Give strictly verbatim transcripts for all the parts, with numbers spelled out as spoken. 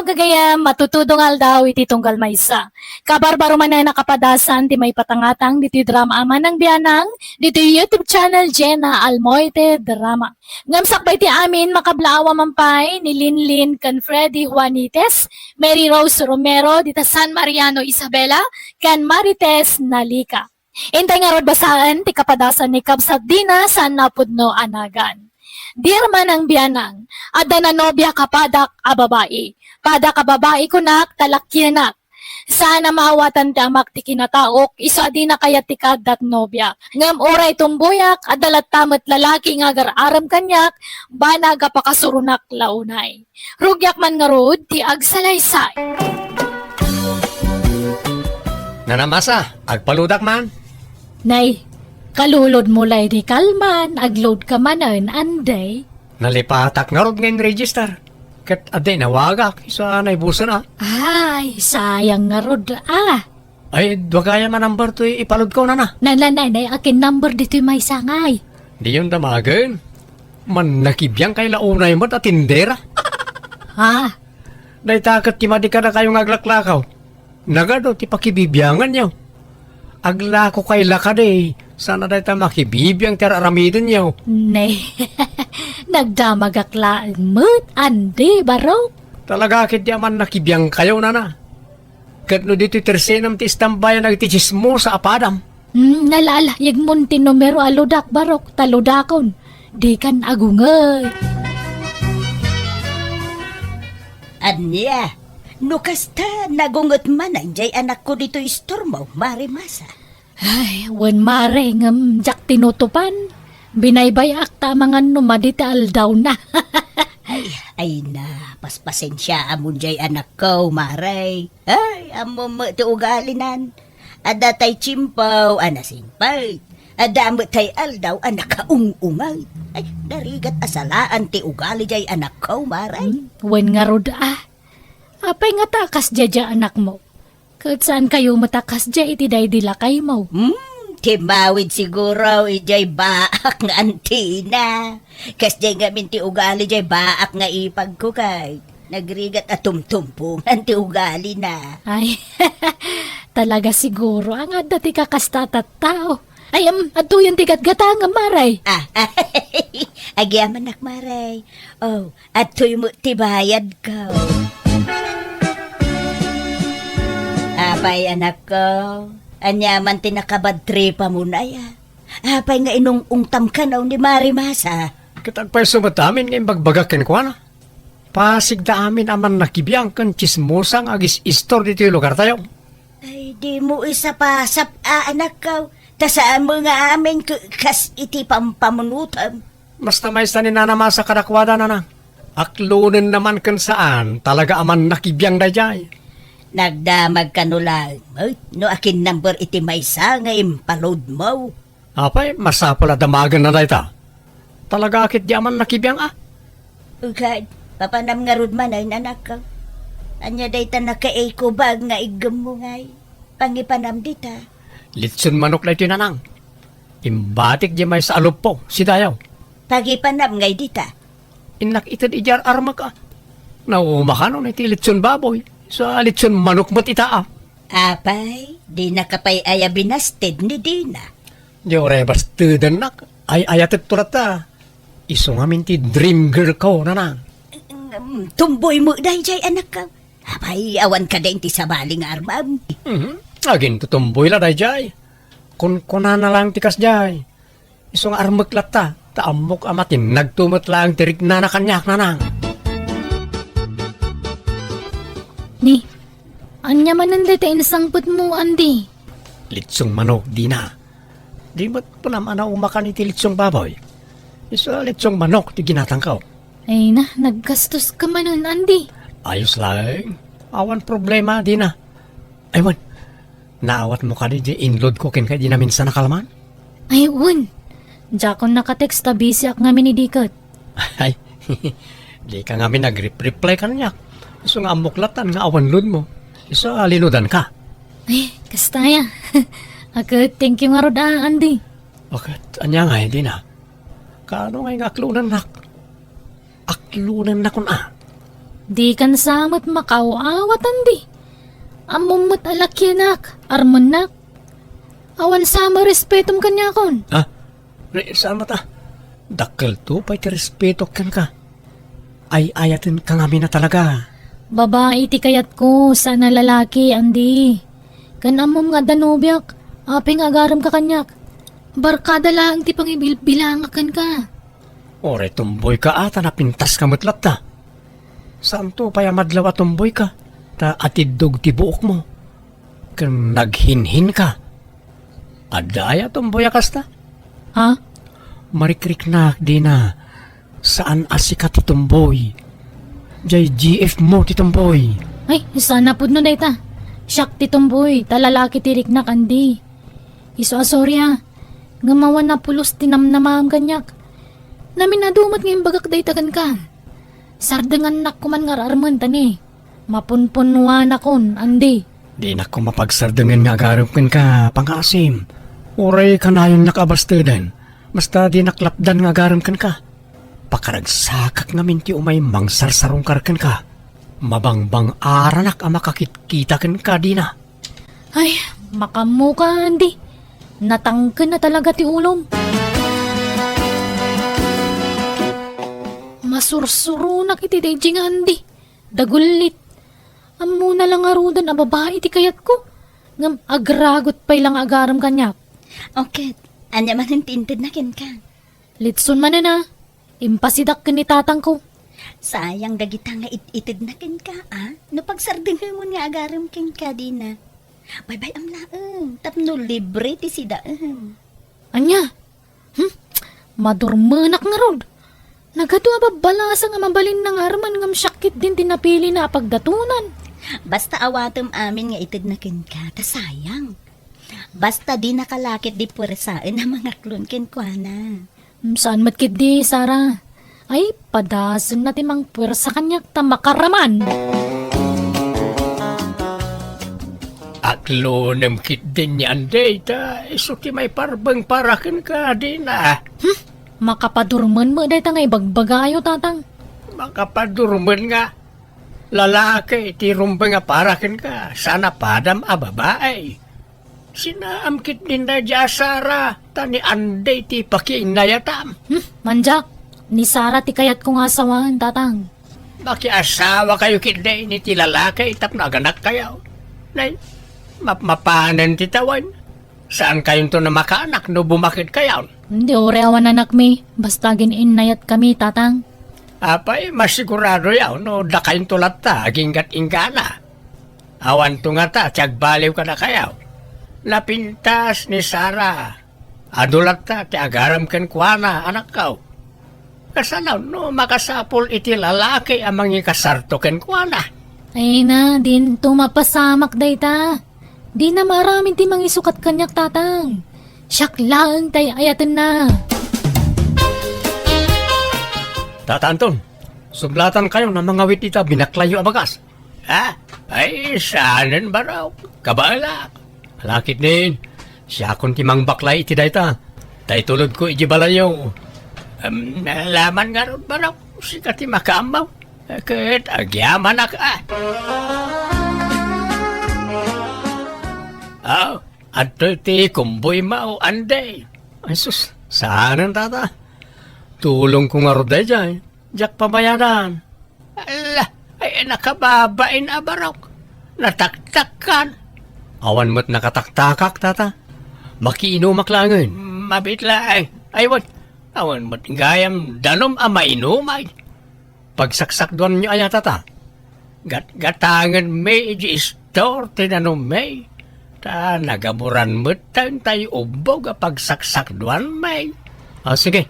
Gagayem, matutudong aldaw iti tunggal maysa. Kabarbaro manen a kapadasan ti maipatangatang ditoy drama a Manang Bianang, ditoy YouTube channel Jenna Almoite Drama. Ngem sakbay ti amin, makablaawa man pay ni Linlin ken Freddy Juanites, Mary Rose Romero, dita San Mariano, Isabela, ken Marites Nalica. Intay ngarud basaen ti kapadasan ni Kabsat Dina saan a pudno a nagan. Dear Manang Bianang, adda nanobiak a padak a babai. Padak a babai kunak ta lakienak. Saan a maawatan ti amak ti kinataok, isu a dina kayat ti kaaddat nobiak. Ngem uray tumboyak, adda latta met lalaki nga agar-arem kaniak, banag a pakasuronak la unay. Rugiak man ngarud ti agsalaysay. Nana Masa, agpaludak man. Nay, kalulodmo lay di kalman, aglodka manen, anday. Nalipatak ngarud nga in-register. Ket adda inawagak, isu a naibusen a. Ay, sayang ngarud a. Ay, dua gayam a number toy ipalodko, nana. Nana, nay, nay, akin number ditoy maysa ngay. Diyon damagen. Mannakibiangkay la unay met a tindera. Ha? Dayta ket ti madi kadakayo nga aglaklakaw. Nagadu ti pakibibianganyo. Aglakokay la kadi, saan a dayta makibibiang ti ar-aramidenyo. Ne, nagdamagak laeng met, andi, barok. Talaga ketdi a mannakibiangkayo, nana. Ket no ditoy tersenem ti istambayan dagiti tsismosa a padam. Hmm, nalaalayegmon ti numero a ludak, barok, ta ludakon. Dikan agungay. Ania? No kasta, nagunget man jay anakko ditoy istormo, Mare Masa. Ay, wen, Mare, ngem diak tinutupan. Binaybay-ak ta amangan no madi ti aldawna. Ay, ay na, paspasensiaam jay anakko, Mare. Ay, ammom met ti ugalinan. Adda tay tiempo a nasingpet. Adda met tay aldaw a nakaung-ungay. Ay, narigat a salaan ti ugali jay anakko, Mare. Hmm, wen ngarud a. Apay ngata a kasdiay jay anakmo? Ket saankayo met a kasdiay iti daydi lakaymo? Hmm, timmawid siguro idiay baak nga antina. Kasdiay ngamin ti ugali jay baak nga ipagko kay nagrigat a tumtumpongan ti ugalina. Ay, talaga siguro nga adda ti kakasta a tattao. Ay, em, adtoyen ti gatgatangem, Mare. Ah, agyamanak, Mare. Oh, adtoy met ti bayadko. Apay, anakko, ania man ti nakabadtripamon aya? Apay nga inung-ungtam kano ni Mare Masa? Ket agpayso met amin nga imbagbagak kenkuana. Pasigda amin a mannakibiang ken tsismosa nga agis-istor ditoy lugartayo. Ay, dimo isapasap a, anakko, ta saan met nga amin k-, kas iti pampamunotem. Basta maysa ni Nana Masa kadakuada, nana. Aklonenna man ken saan, talaga a mannakibiang daydiay. Nagdamag kano laeng met no akin number iti maysa nga impalodmo. Apay, masapul a damagenna dayta. Talaga ketdi a mannakibiang a. Ugad, papanam ngarud manen, anakko. Ania dayta nakaikubag nga iggemmo ngay? Pangipanam dita. Litson manok daytoy, nanang. Imbatik di maysa a luppo, sidayaw. Pagipanam ngay dita. Innak ited idiay ar-armek a. Naumakan iti litson baboy. Sa litson manok met ita a. Apay, dinaka pay aya binasted ni Dina? Di uray bastedennak. Ay-ayatek to latta. Isu ngamin ti dream girl ko, nanang. Ngem, tumboy met daydiay, anakko. Apay, awan kadi ti sabali nga armam? Mhm. Agintutumboy la daydiay. Kunkunana lang ti kasdiay. Isu nga armek latta, ta ammok a matinnagto met laeng ti riknana kaniak, nanang. Ni, ania manen dayta insangpetmo, Andy? Litsong manok, Dina. Di met kunam a naumakan iti litsong baboy. Isu a litsong manok ti ginatangko. Ay na, naggastos ka manen, Andy. Ayos laeng. Awan problema, Dina. Ay, wen. Naawatmo kadi di inlod ko kenka idi naminsan a kalman? Ay, wen. Diakon nakatext ta busyak ngamin idi ket. Ay, dika ngamin nagrep-reply kaniak. Isu nga ammok latta nga awan load mo. Isu a linudan ka. Ay, kasta aya. Ket, thank you ngarud a, Andy. Ket, ania ngay, Dina? Kaano ngay nga aklonennak? Aklonennakon a. Dikan sa met makaaw-awat, Andy. Ammom met a lakienak, armennak. Awan sa met respetom kaniakon. Ah, re-, saan met a? Dakkelto pay ti respetok kenka. Ay-ayatenka ngamin a talaga. Babai ti kayatko, saan a lalaki, Andy. Ken ammom nga adda nobiak, apay nga agaremka kaniak. Barkada laeng ti pangibilbilangak kenka. Uray tomboyka a ta napintaska met latta. Saanto pay a madlaw a tomboyka, ta atiddog ti buokmo. Ken naghinhinka. Adda aya tomboy a kasta? Ha? Marikriknak, Dina. Saan a sika ti tomboy. Jay G F mo ti tomboy. Ay, saan a pudno dayta. Siak ti tomboy, ta lalaki ti riknak, Andy. Isu a sorry a. Ngem awan a pulos ti namnamaem kaniak. Naminado met nga imbagak dayta kenka. Sardengannak koman nga ar-armen ta ni mapunpunnuanakon, Andy. Dinak koma pagsardengen nga agarem kenka, pangaasim. Uray kanayonnak a basteden. Basta dinak lapdan nga agarem kenka. Pakaragsakak ngamin ti umay mangsarsarungkar kenka. Mabangbang-aranak a makakitkita kenka, Dina. Ay, makammoka, Andy. Natangken na talaga ti ulom. Masursuronak iti daydi nga Andy. Dagullit. Ammona la ngaruden a babai ti kayatko. Ngem agragot pay la nga agarem kaniak. O ket, ania manen ti intedna kenka? Litson manen a. Impasidak ken ni tatangko. Sayang dagita nga it-itedna kenka, a? No pagsardengemon nga agarem kenka, Dina. Baybay-am laeng, tapno libre ti sidaem. Ania? Hmm? Madurmenak ngarud. Nagadu a babbalasang a mabalinna nga armen ngem siak ketdin ti napilina a pagdatonan. Basta awatem amin nga itedna kenka, ta sayang. Basta dinaka la ketdi puersaen a mangaklon kenkuana. Hmm, saan met ketdi, Sara. Ay, padasenna ti mangpuersa kaniak ta makaraman. Aklonem ketdin ni Andy, ta isu ti maiparbeng para kenka, Dina. Hmm? Makapadurmen met dayta nga ibagbagayo, Tatang. Makapadurmen nga lalaki ti rumbeng a para kenka, saan a padam a babai. Sinaam ketdin daydi a Sara, ta ni Andy ti pakiinnayatam. Hmm, mandiak, ni Sara ti kayatko nga asawaen, Tatang. Makiasawakayo ketdi iti lalaki tapno aganakkayo. Nay, mapmapanen ti tawen. Saankayonto a makaanak no bumaketkayon. Di, uray awan anakmi, basta agin-innayatkami, Tatang. Apay, masiguradoyo no dakayonto latta aginggat-inggana. Awanto ngata ti agbaliw kadakayo. Napintas ni Sara. Adu latta ti agarem kenkuana, anakko. Kasano no makasapul iti lalaki a mangikasarto kenkuana? Ay na, dinto mapasamak dayta. Dina maaramid ti mangisukat kaniak, Tatang. Siak laeng ti ay-ayatenna. Tata Anton, sublatankayon a mangawit ita binaklayyo a bagas. Ha? Ay, saanen, barok. Kabaelak. Ala ketdin, siakon ti mangbaklay iti dayta. Ta itulodko iti balayyo. Em, laman ngarud, barok. Sika ti makaammo. Ket agyamanak a. Ah, adtoy ti kumboymo, Andy. Ay sus, saanen, Tata. Tulongko ngarud daydiay. Diak pabayadan. Ala, ay, nakababain a barok. Nataktakkan. Awan met nakataktakak, Tata. Makiinumak laengen. Mabiit laeng. Ay, wen. Awan met gayam danom a mainumay. Pagsaksakduanyo aya, Tata? Gatgatangenmi iti istor ti danummi. Ta nagaburan met tayo tay ubbog a pagsaksakduanmi. Ah, sige.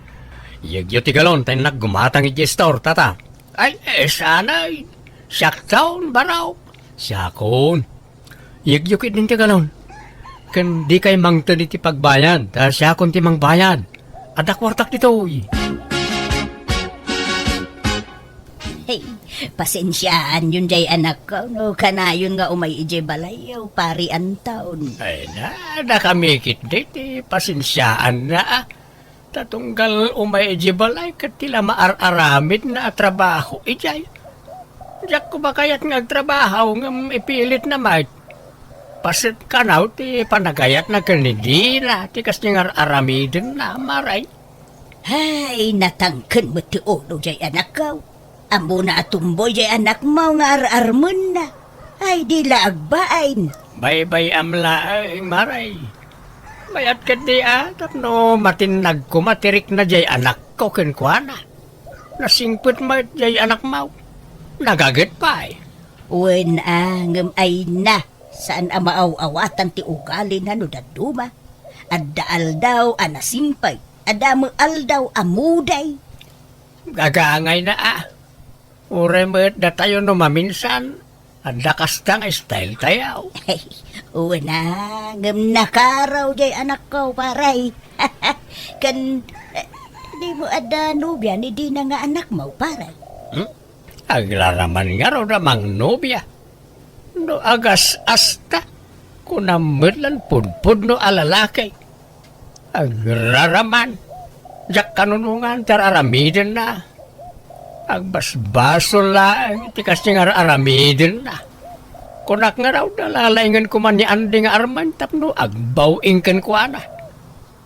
Iyegyo ti galon ta innak gumatang iti istor, Tata. Ay, eh, sanay. Siakton, barok. Siakon. Iyegyo ketdin ti galon. Ken dikay mangted iti pagbayad, ta siakon ti mangbayad. Adda kuartak ditoy. Hey, pasensiaanyon jay anakko no kanayon nga umay idiay balayyo, Pari Anton. Ay na, dakami ketdi ti pasensiaanna, a. Ta tunggal umay idiay balay ket ti la maar-aramidna a trabaho idiay. Diak koma kayat nga agtrabaho ngem ipilitna met. Paset kano ti panagayatna ken ni Dina ti kas ti ngar-aramidenna, Mare. Hay, natangken met ti ulo jay anakko. Ammona a tumboy jay anakmo nga ar-armenna. Ay, di la agbain. Baybay-am laeng, Mare. Mayat ketdi a tapno matinnag koma ti rikna jay anakko kenkuana. Nasingpet met jay anakmo. Nagaget pay. Wen a, ngem ay na, saan a maaw-awatan ti ugalina no dadduma. Adda aldaw a nasingpet, adda met aldaw a muday. Gagangayna a. Uray met datayo no maminsan, adda kasta nga style tayo. Wen a, ngem nakaraw jay anakko, Pare. Ken, eh, dimo adda nobia ni Dina nga anakmo, Pare? Hmm? Agraraman ngarud a mangnobia. No agas-asta, kunam met lan pudpudno a lalaki. Agraraman, diak kanunongan ti ar-aramidenna. Agbasbasol laeng ti kas ti ngar-aramidenna. Kunak ngarud a lalaingen koma ni Andy nga armen tapno agbaw-ing kenkuana.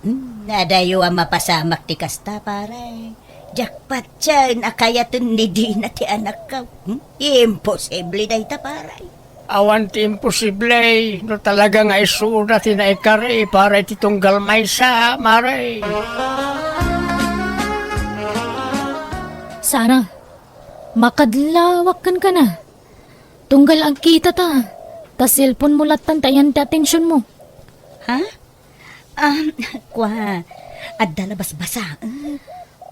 Hmm, adayo a mapasamak ti kasta, Pare. Diak patien a kayaten ni Dina ti anakko. Hmm? Imposible dayta, Pare. Awan ti imposible no talaga nga isuda ti naikari para iti tunggal maysa, Mare. Sara, makadlawak kenka. Tunggal agkita ta, ta cellphone mo lattan ti ayan ti atensionmo. Ha? Ah, kua, adda la basbasaek.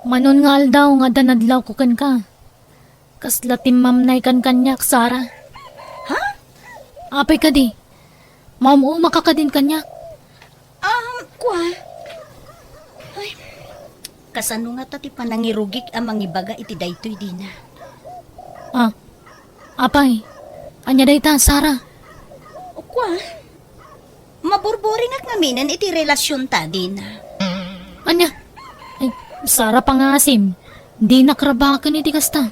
Manon nga aldaw nga adda nadlawko kenka. Kasla timmamnaykan kaniak, Sara. Ha? Apay kadi? Maum-umaka kadin kaniak? Ah, kua. Ay, kasano ngata ti panangirugik a mangibaga iti daytoy, Dina? Ah, apay, ania dayta, Sara? Kua, maburburingak ngaminen iti relasionta, Dina. Ania? Ay, Sara, pangasim. Dinak rabaken iti kasta.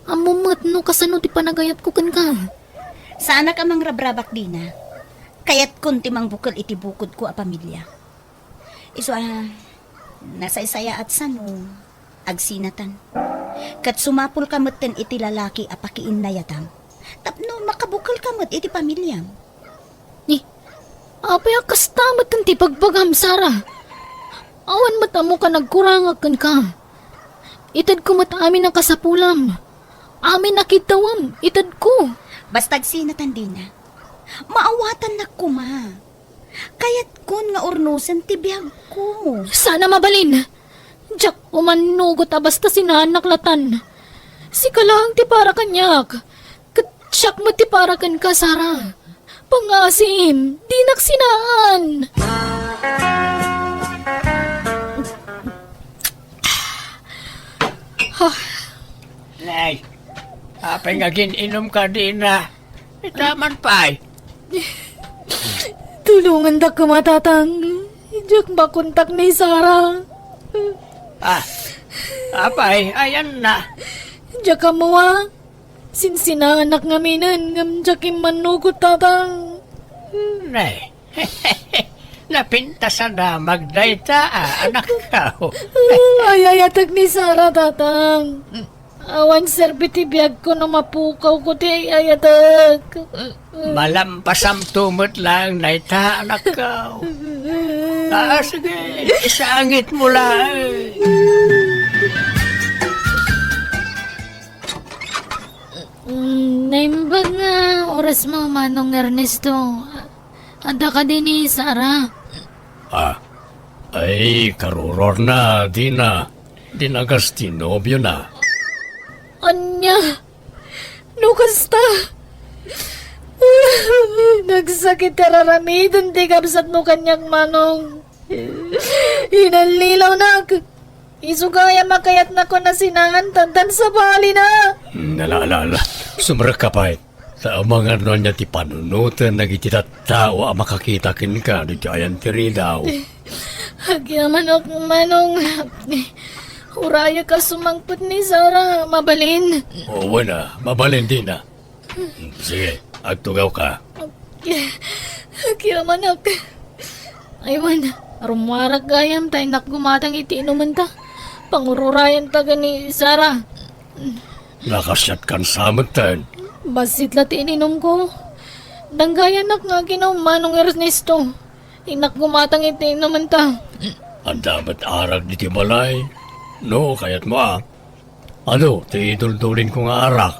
Ammom met no kasano ti panagayatko kenka. Saanak a mangrabrabak, Dina. Kayatkon ti mangbukel iti bukodko a pamilia. Isu a, nasaysayaat sano agsinatan. Ket sumapulka metten iti lalaki a pakiinnayatam tapno makabukelka met iti pamiliam. Ni, apay a kasta met ti bagbagam, Sara? Awan met ammoka nagkurangak kenka. Itedko met amin a kasapulam. Amin a kiddawem, itedko. Basta agsinatan, Dina. Maawatannak koma. Kayatkon nga urnosen ti biagko. Saan a mabalin. Diak umannugot a basta sinaannak latan. Sika laeng ti para kaniak. Ket siak met ti para kenka, Sara. Pangasim, dinak sinaan. Ah. Nay, apay nga agin-inumka, Dina? Itaman pay. Tulongandak koma, Tatang. Diak makontak ni Sara. Ah, apay, ayanna. Diak ammo a. Sinsinaanak ngaminen ngem diak immannugot, Tatang. Nay, napintas a damag dayta, a, anakko. Ay, ayatek ni Sara, Tatang. Awan serbi ti biagko no mapukawko ti ay-ayatek. Malampasamto met laeng dayta, anakko. Ah, sige, isangitmo laeng. Mm, naimbag nga orasmo, Manong Ernesto. Adda kadi ni Sara? Ah, ay, karuruarna, Dina. Dinagas ti nobiona. Ania? No kasta, nagsakit ti ar-aramiden ti kabsatmo kaniak, Manong. Inallilawnak. Isu gayam a kayatnakon a sinaantan tan sabalina. Ala, ala, ala. Sumrekka pay. Ta amangan no ania ti panunoten dagiti tattao a makakita kenka ditoy ayan ti ridaw. Agyamanok, Manong. Urayak a sumangpet ni Sara, mabalin. O, wen a, mabalin, Dina. Sige, agtugawka. Ket anak. Ay wen, rummuarak gayam ta innak gumatang iti inumenta. Pangururayanta ken ni Sara. Nakasiatkan sa metten. Bassit la ti ininumko. Danggayanak nga aginum, Manong Ernesto. Innak gumatang iti inumenta. Adda met arak ditoy balay, no kayatmo a. Adu ti iduldulinko nga arak.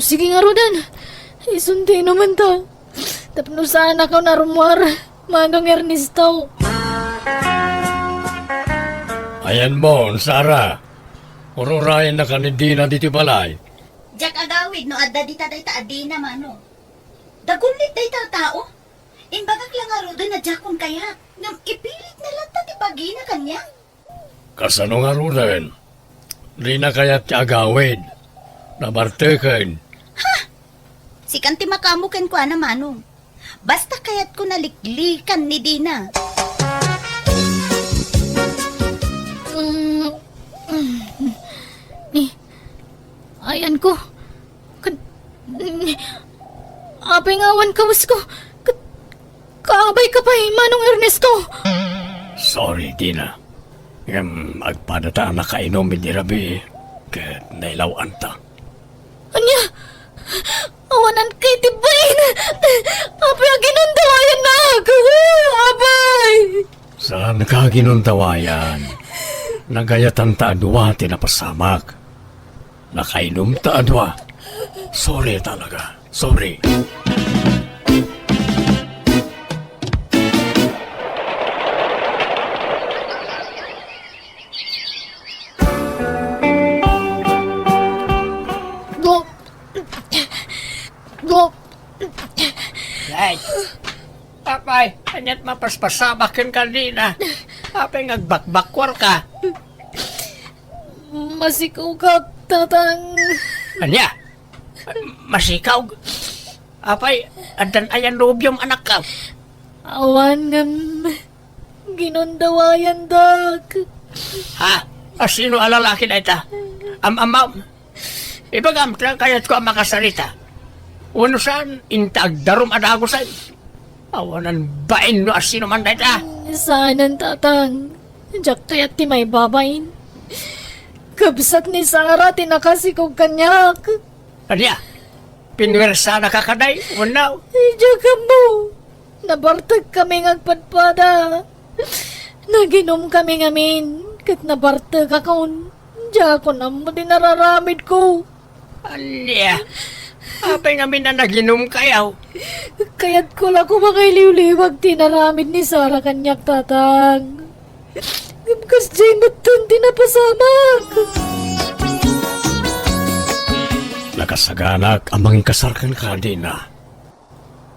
Sige ngaruden, isun ti inumenta. Tapno saanakon a rummuar, Manong Ernesto. Ayanmo, Sara. Ururayannaka ni Dina ditoy balay. Diak agawid no adda dita dayta a Dina, Manong. Dagulit dayta a tao. Imbagak la ngaruden a diakon kayat, ngem ipilitna latta ti bagina kaniak. Kasano ngaruden? Dina kayat ti agawid. Nabarteken. Ha! Sikan ti makaammo kenkuana, Manong. Basta kayatko naliklikan ni Dina. Mm, mm, ni, ayanko. Ket, mm, apay nga awan kawesko? Ket, kaabayka pay, Manong Ernesto? Sorry, Dina. Ngem agpadata a nakainum idi rabii ket nailaw-anta. Ania? Awanan kay ti bain! Apay a ginundawayannak? Apay! Saanka a ginundawayan. Nagayatanta a dua ti napasamak. Nakainumta a dua. Sorry talaga. Sorry. Go! Go! Ay! Apay, ania't mapaspasamak kenka, Dina? Apay nga agbakbakkuarka? Masikogak, Tatang. Ania? Masikog? Apay, addan aya nobiom, anakko? Awan ngem ginundawayandak. Ha? Asino a lalaki dayta? Am-amam? Ibagam ta kayatko a makasarita. Wenno saan, inta agdarum a dagusen. Awanan bain no asino man dayta. Saanen, Tatang. Diak kayat ti maibabain. Kabsat ni Sara ti nakasikog kaniak. Ania? Pinuwersanaka kadi wenno? Diak ammo. Nabartekami nga agpadpada. Naginumkami ngamin, ket nabartekakon. Diakon ammo ti nararamidko. Ania? Apay ngamin a naginumkayo? Kayatko la koma nga iliwliwag ti inaramid ni Sara kaniak, Tatang. Ngem kasdiay metten ti napasamak. Nakasaganak a manginkasar kenka, Dina.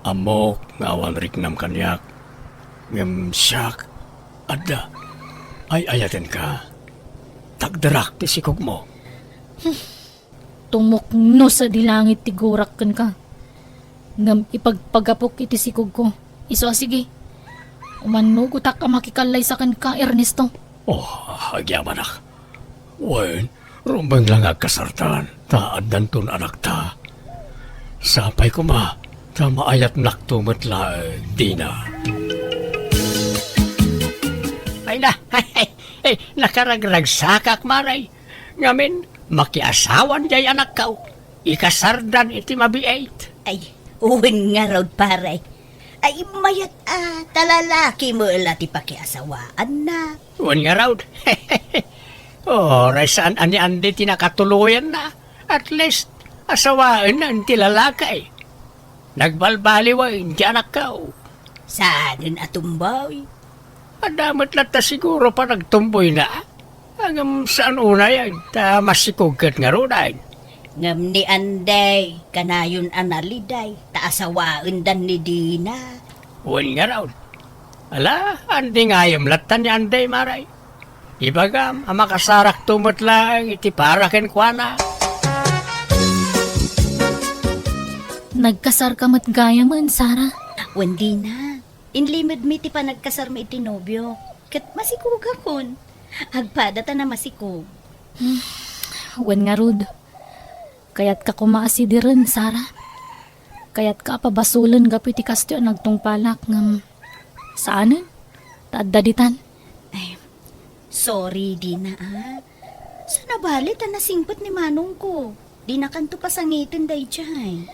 Ammok nga awan riknam kaniak, ngem siak, adda, ay-ayatenka. Takderak ti sikogmo. Tumukno sadi langit ti gurak kenka, ngem ipagpagapok iti sikogko. Isu a sige, umannugotak a makikallaysa kenka, Ernesto. Oh, agyamanak. Wen, rumbeng la nga agkasartan, ta addanton anakta. Sapay koma, ta maayatnakto met laeng, Dina. Ay na, nakaragragsakak, Mare. Ngamin, makiasawan diay anakko. Ikasardan iti mabiit. Ay, wen ngarud, pare. Ay, mayat a, ta lalaki met la ti pakiasawaanna. Wen ngarud. Uray saan a ni Andy ti nakatuloyanna. At least, asawaenna ti lalaki. Nagbalbaliwen ti anakko. Saanen a tumboy? Adda met latta siguro panagtumboyna. Ngem saan unayen, ta masikog ket ngaruden. Ngem ni Andy, kanayon a naliday, ta asawaendan ni Dina. Wen ngarud. Ala, Andy ngayem latta ni Andy, Mare. Ibagam a makasarakto met laeng iti para kenkuana. Nagkasarka met gayamen, Sara? Wen, Dina. Inlimedmi ti panagkasarmi iti nobio, ket masikogakon. Agpada ta namasiko. Wen ngarud, kayatka koma a sidiren, Sara. Kayatka a pabasolen gapu iti kastoy a nagtungpalak ngem saanen ta adda ditan. Ay, sorry, Dina, a. Saan a bale ta nasingpet ni manongko. Dinakanto pasangiten daydiay.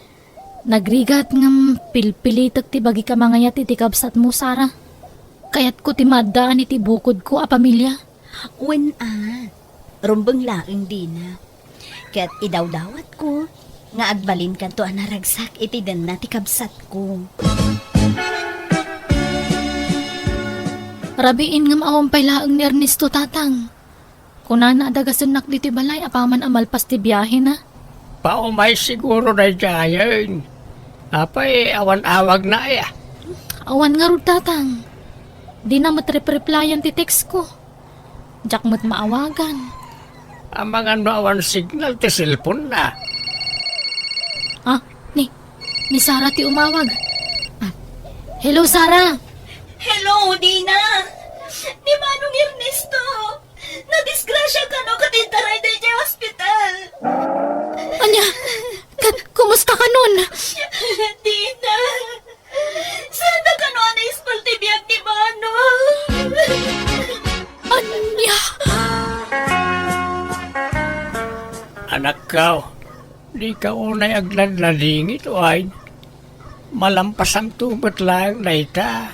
Nagrigat ngem pilpilitek ti bagik a mangayat iti kabsatmo, Sara. Kayatko ti maaddaan iti bukodko a pamilia. Wen a, rumbeng laeng, Dina. Ket idawdawatko nga agbalinkanto a naragsak iti denna ti kabsatko. Rabiin ngem awan pay laeng ni Ernesto, Tatang. Kunana a dagasennak ditoy balay apaman a malpas ti biahena. Paumay siguro daydiayen. Apay, awan awagna aya? Awan ngarud, Tatang. Dina met repreplayan ti textko. Diak met maawagan. Amangan no awan signal ti cellphone-na. Ah, ni, ni Sara ti umawag. Ah, hello, Sara. Hello, Dina. Ni Manong Ernesto. Nadisgrasya kano ket intaray daydiay ospital. Ania? Ket kumusta kanon? Dina, saan kano a naispal ti biag ni Manong? Ania? Anakko, dika unay agladladingit, wen. Malampasanto met laeng dayta.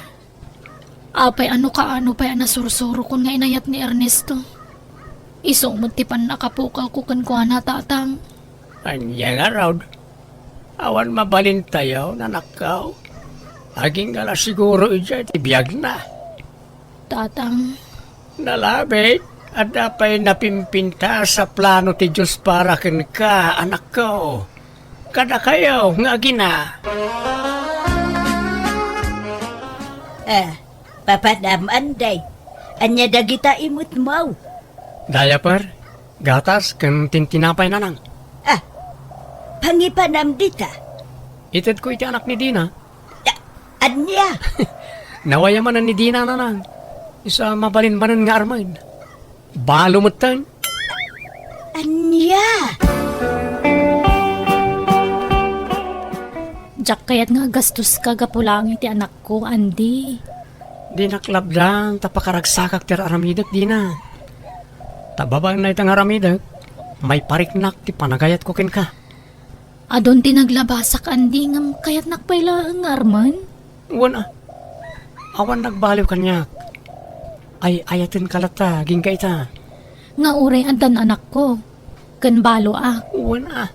Apay, ano kaano pay a nasursurokon nga inayat ni Ernesto? Isu met ti pannakapukawko kenkuana, Tatang. Ania ngarud? Awan mabalintayo, anakko. Agingga la siguro idiay ti biagna. Tatang. Nalabit, adda pay napimpintas a plano ti Dios para kenka, anakko. Kadakayo nga agina. Ah, papanam, Anday. Ania dagita imutmo? Diaper, gatas, ken tintinapay, Nanang. Ah, pangipanam dita? Itedko iti anak ni Dina. A-, ania? Nawayaman ni Dina, Nanang. Isu a mabalin manen nga armen. Balo metten. Ania? Diak kayat nga agastoska gapu laeng iti anakko, Andy. Dinak labdan ta pakaragsakak ti ar-aramidek, Dina. Ta babaen dayta nga aramidek, maipariknak ti panagayatko kenka. Adun ti naglabasak, Andy, ngem kayatnak pay laeng nga armen. Wen a, awan nagbaliw kaniak. Ay-ayatenka latta, agingga ita. Nga uray addan anakko, ken baloak. Wen a,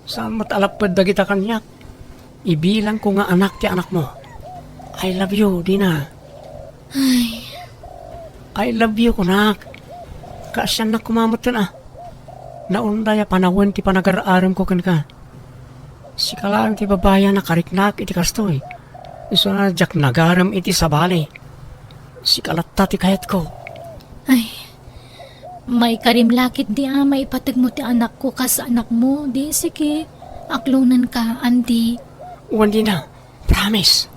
saan met a lapped dagita kaniak. Ibilangko nga anak ti anakmo. I love you, Dina. Ay. I love you, kunak. Kaasiannak koma metten a. Naunday a panawen ti panagar-aremko kenka. Sika laeng ti babai a nakariknak iti kastoy. Isu a diak nagarem iti sabali. Sika latta ti kayatko. Ay, maikarim la ketdi a maipategmo ti anakko kas anakmo, di sige, aklonenka, Andy. Wen, Dina. Promise.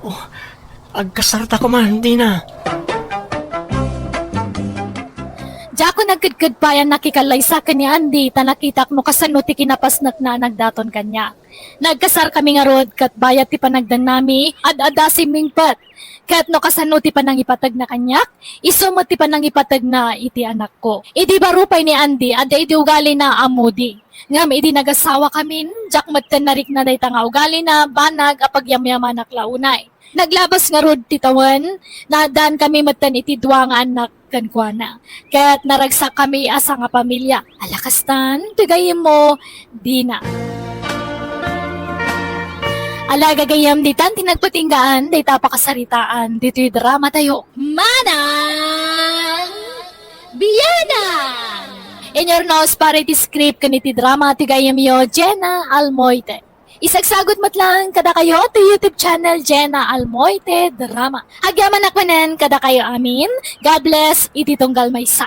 Oh, agkasarta koma, Dina. Diakon agkedkedpayan a nakikallaysa ken ni Andy ta nakitak no kasano ti kinapasnekna a nagdaton kaniak. Nagkasarkami ngarud ket bayat ti panagdannami, ad-adda a simmingpet. Ket no kasano ti panangipategna kaniak, isu met ti panangipategna iti anakko. Idi baro pay ni Andy, adda idi ugalina a moody. Ngem idi nagasawakamin, diak metten narikna dayta nga ugalina, banag a pagyamyamanak la unay. Naglabas ngarud ti tawen, naaddaankami metten iti dua nga annak kenkuana. Ket naragsakkami a sangapamilia. Ala kastan, ti gayyemmo, Dina. Ala gagayyem, ditan ti nagpatinggaan dayta a pakasaritaan ditoy dramatayo. Manang Bianang! Inyurnos para iti script ken iti drama ti gayyemyo, Jenna Almoite. Isagsagut met laeng kadakayo ti YouTube channel, Jenna Almoite Drama. Agyamanak manen kadakayo amin. God bless iti tunggal maysa.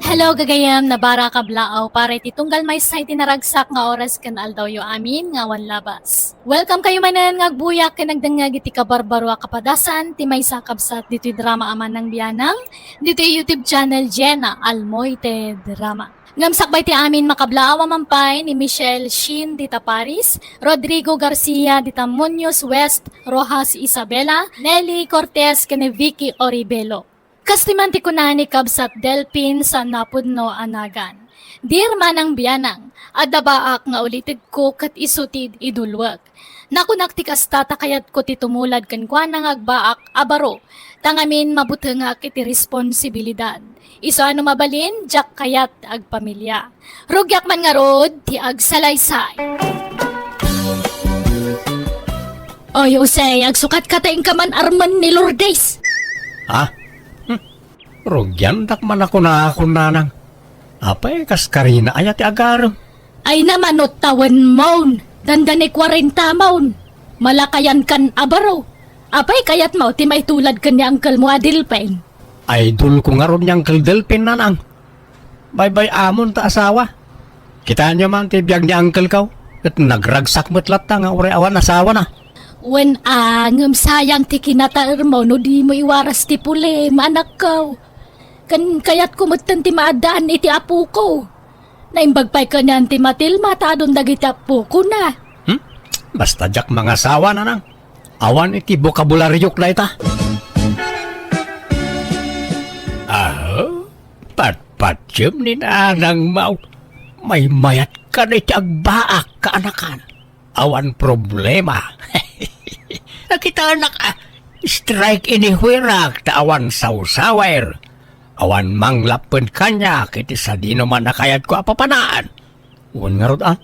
Hello, gagayem, nabara kablaaw, para iti tunggal maysa iti naragsak nga oras ken aldawyo amin nga awan labas. Welcome kayo manen nga agbuyak ken agdengngeg iti kabarbaro a kapadasan ti maysa a kabsat ditoy drama a Manang Bianang, ditoy YouTube channel Jenna Almoite Drama. Ngem sakbay ti amin makablaaw a mampay ni Michelle Shin dita Paris, Rodrigo Garcia dita Muñoz West, Rojas Isabela, Nelly Cortez ken ni Vicky Oribelo. Kas ti man ti kuna ni Kabsat Delpin sa napudno a nagan. Dear Manang Bianang, adda baak nga ulitedko ket isu ti idulwek. Nakunak ti kasta ta kayatko ti tumulad kenkuana nga agbaak a baro, ta ngamin mabutengak iti responsibilidad. Isu a no mabalin, diak kayat ti agpamilia. Rugiak man ngarud ti agsalaysay. Oy, Jose, agsukat ka ta inka man armen ni Lourdes. Ha? Hmm. Rugiandak man a kunakon, nanang. Apay, kas karina aya ti agarem? Ay naman, no tawenmon. Dandani kwarenta mon. Malakayan kan a baro. Apay, kayatmo ti maitulad ken ni uncle mo a Delpin? Idol ko ngarud ni Uncle Delpin, nanang. Baybay-amon ta asawa. Kitaenyo man ti biag ni uncle ko. Ket nagragsak met latta nga uray awan asawana. Wen a, ngem sayang ti kinataermo no dimo iwaras ti pulem, anakko. Ken kayatko metten ti maaddaan iti apoko. Naimbag pay kanian ti Matilma ta adun dagiti apokona. Hmm? Basta diak mangasawa, nanang. Awan iti bokabulariyok dayta. Aha, patpatiem ni nanang Mau. Maymayat ka iti agbaak, kaanakan. Awan problema. Nakitaanak, ah, strike anywhere-ak ta awan sawsawer. Awan manglappen kaniak iti sadino man a kayatko a papanaan. Wen ngarud, a,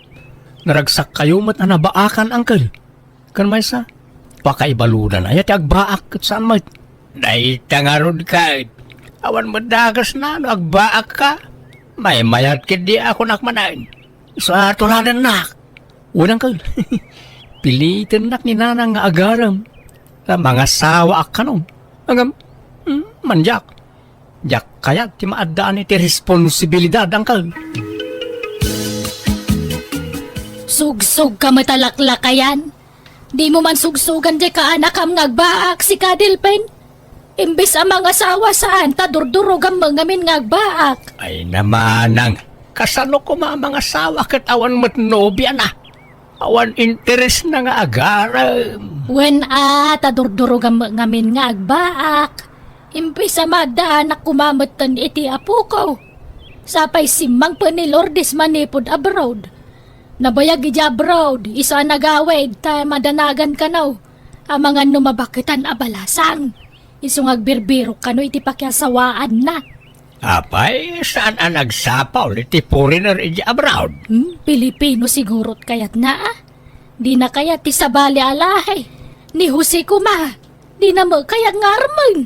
naragsak kayo met a nabaakan, uncle. Ken maysa, pakaibaludan aya ti agbaak ket saan met. Dayta ngarud ket, awan met dakesna no agbaak ka. Maymayat ketdi a kunak manen. Isu a tuladennak. Wen, uncle. Pilitennak ni nanang nga agarem. Ta mangasawaak kanon. Ngem, hmm, man diak. Diak kayat ti maaddaan iti responsibilidad, uncle. Sugsog ka met a laklakayan. Dimo man sugsogan diay kaanakam nga agbaak, sika, Delpin. Imbes a mangasawa saan ta durdurogam met ngamin nga agbaak. Ay namanang, kasano koma a mangasawa ket awan met nobiana? Awan interesna nga agarem. Wen a, ta durdurogam met ngamin nga agbaak. Imbes a maaddaanak koma metten iti apoko. Sapay simmangpen ni Lourdes manipud abroad. Nabayag idiay abroad, isu a nagawid ta madanagan kano. Amangan no mabaketan a balasang. Isu nga agbirbirok kano iti pakiasawaanna. Apay, saan a nagsapul iti foreigner idiay abroad? Hmm, Pilipino sigurot kayatna, a? Dina kayat ti sabali a lahi. Ni Jose koma, dina met kayat nga armen.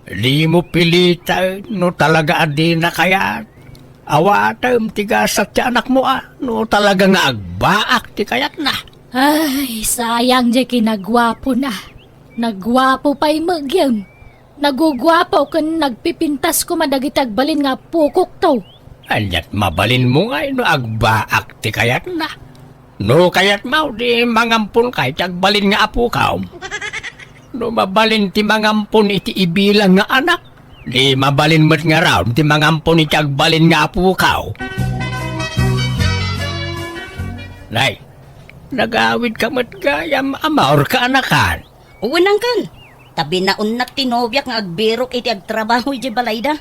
Dimo piliten no talaga a dina kayat. Awatem ti gasat ti anakmo, a, no talaga nga agbaak ti kayatna. Ay, sayang diay kinaguapona. Naguapo pay met gayam. Naguguapo ken nagpipintas koma dagiti agbalin nga apokokto. Aniat mabalinmo ngay no agbaak ti kayatna? No kayatmo, di mangamponka iti agbalin nga apokom. No mabalin ti mangampon iti ibilang nga anak, di mabalin met ngarud ti mangampon iti agbalin nga apokaw. Nay, nagawid ka met gayam, amor ka anakan. Wen, uncle. Ta binaonnak ti nobiak nga agbirok iti agtrabaho idiay balayda.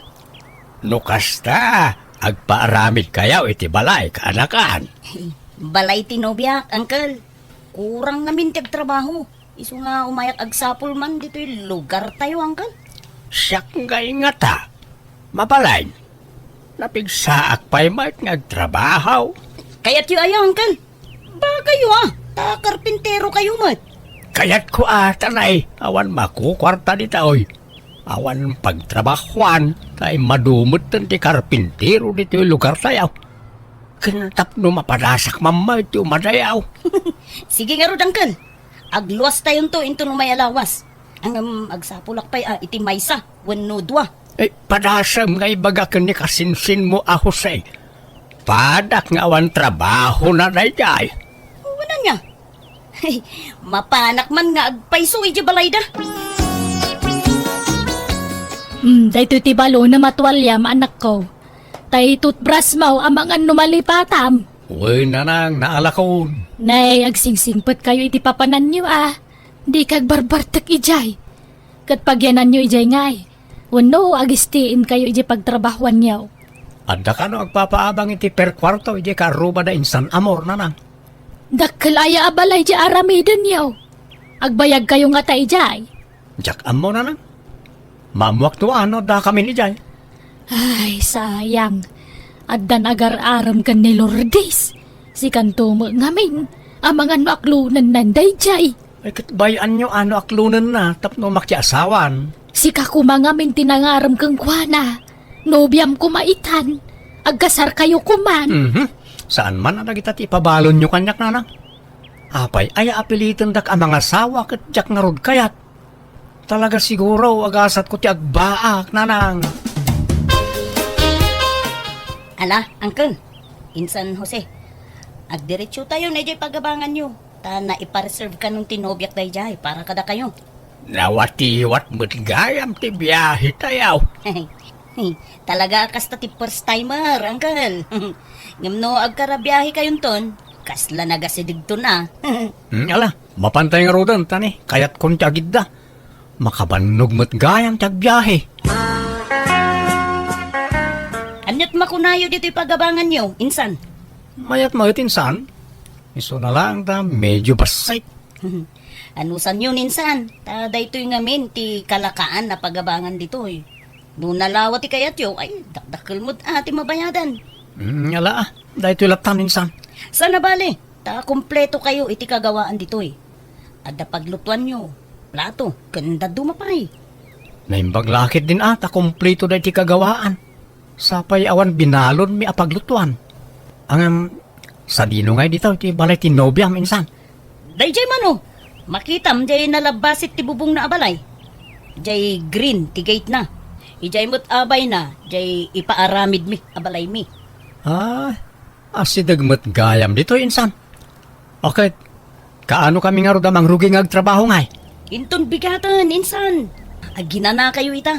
No kasta, agpaaramid kayo iti balay, kaanakan. Balay ti nobiak, uncle. Kurang ngamin ti agtrabaho. Isu nga umayak agsapul man ditoy lugartayo, uncle. Siak ngay ngata. Mabalin. Napigsaak pay met nga agtrabaho. Kayatyo aya, uncle? Bakayo, a, ta karpintero kayo met. Kayatko a, ta nay, awan makukuarta ditoy. Awan pagtrabahuan, ta immadu metten ti karpintero ditoy lugartayo. Ken tapno mapadasak man met ti umadayo. Sige ngarud, uncle. Agluastayonto inton umay a lawas. Ngem agsapulak pay a iti maysa wenno dua. Eh, padasem nga ibaga ken ni kasinsinmo a Jose. Padak nga awan trabahona daydiay. Wen ania? Hey, mapanak man nga agpayso idiay balayda. Hmm, daytoy ti balonem a tualiam, anakko. Tay toothbrushmo, amangan no malipatam. Wen, nanang, naalakon. Nay, agsingsingpetkayo iti papananyo, a. Dika agbarbartek idiay. Ket pagyananyo idiay ngay. Wenno, agistiinkayo idiay pagtrabahoanyo. Adda kano agpapaabang iti per kuarto idiay kaarrubada insan, amor, nanang? Dakkel aya a balay diay aramidenyo? Agbayagkayo ngata idiay? Diak ammo, nanang. Maammoak no ania dakamin idiay. Ay, sayang. Addan agar-arem ken ni Lourdes. Sikanto met ngamin, amangan no aklonenna daydiay. Ay, ket bay-anyo a no aklonenna tapno makiasawan. Sika koma ngamin ti nangarem kenkuana. Nobiam koma itan. Agkasarkayo koman. Mhm. Saan man a dagita ti ipabalonyo kaniak, nanang? Apay, aya apilitendak a mangasawa ket diak ngarud kayat? Talaga siguro, agasatko ti agbaak, nanang. Ala, uncle, insan Jose, agdiretsotayon idiay pagabanganyo, ta naipareserve kanon ti nobiak daydiay para kadakayo. Nawatiwat met gayam ti biahetayo. Talaga a kasta ti first timer, uncle. Ngem no agkarabiahekayonton, kasla nagasidegton a. Hmm, ala, mapantay ngaruden, ta ni, kayatkon ti agidda. Makabannog met gayam ti agbiahe. Aniat makunayo ditoy pagabanganyo, insan? Mayat met, insan. Isuna laeng ta medyo bassit. Anusanyo, insan, ta daytoy ngamin ti kalakaan a pagabangan ditoy. No nalawa ti kayatyo, ay, dakdakkel met a ti mabayadan. Hmm, ala, a. Daytoy latta, insan. Saan a bale, ta kumpleto kayo iti kagawaan ditoy. Adda paglutuanyo, plato, ken dadduma pay. Naimbag la ketdin a ta kumpleto daytoy kagawaan. Sapay awan binalonmi a paglutuan. Ngem, sadino ngay ditoy ti balay ti nobiam, insan? Daydiay man, o. Makitam diay nalabbasit ti bubongna a balay. Diay green ti gatena. Idiay met abayna, diay ipaaramidmi a balaymi. Ah, asideg met gayam ditoy, insan. Ket, kaanokami ngarud a mangrugi nga agtrabaho ngay? Inton bigaten, insan. Aginanakayo ita.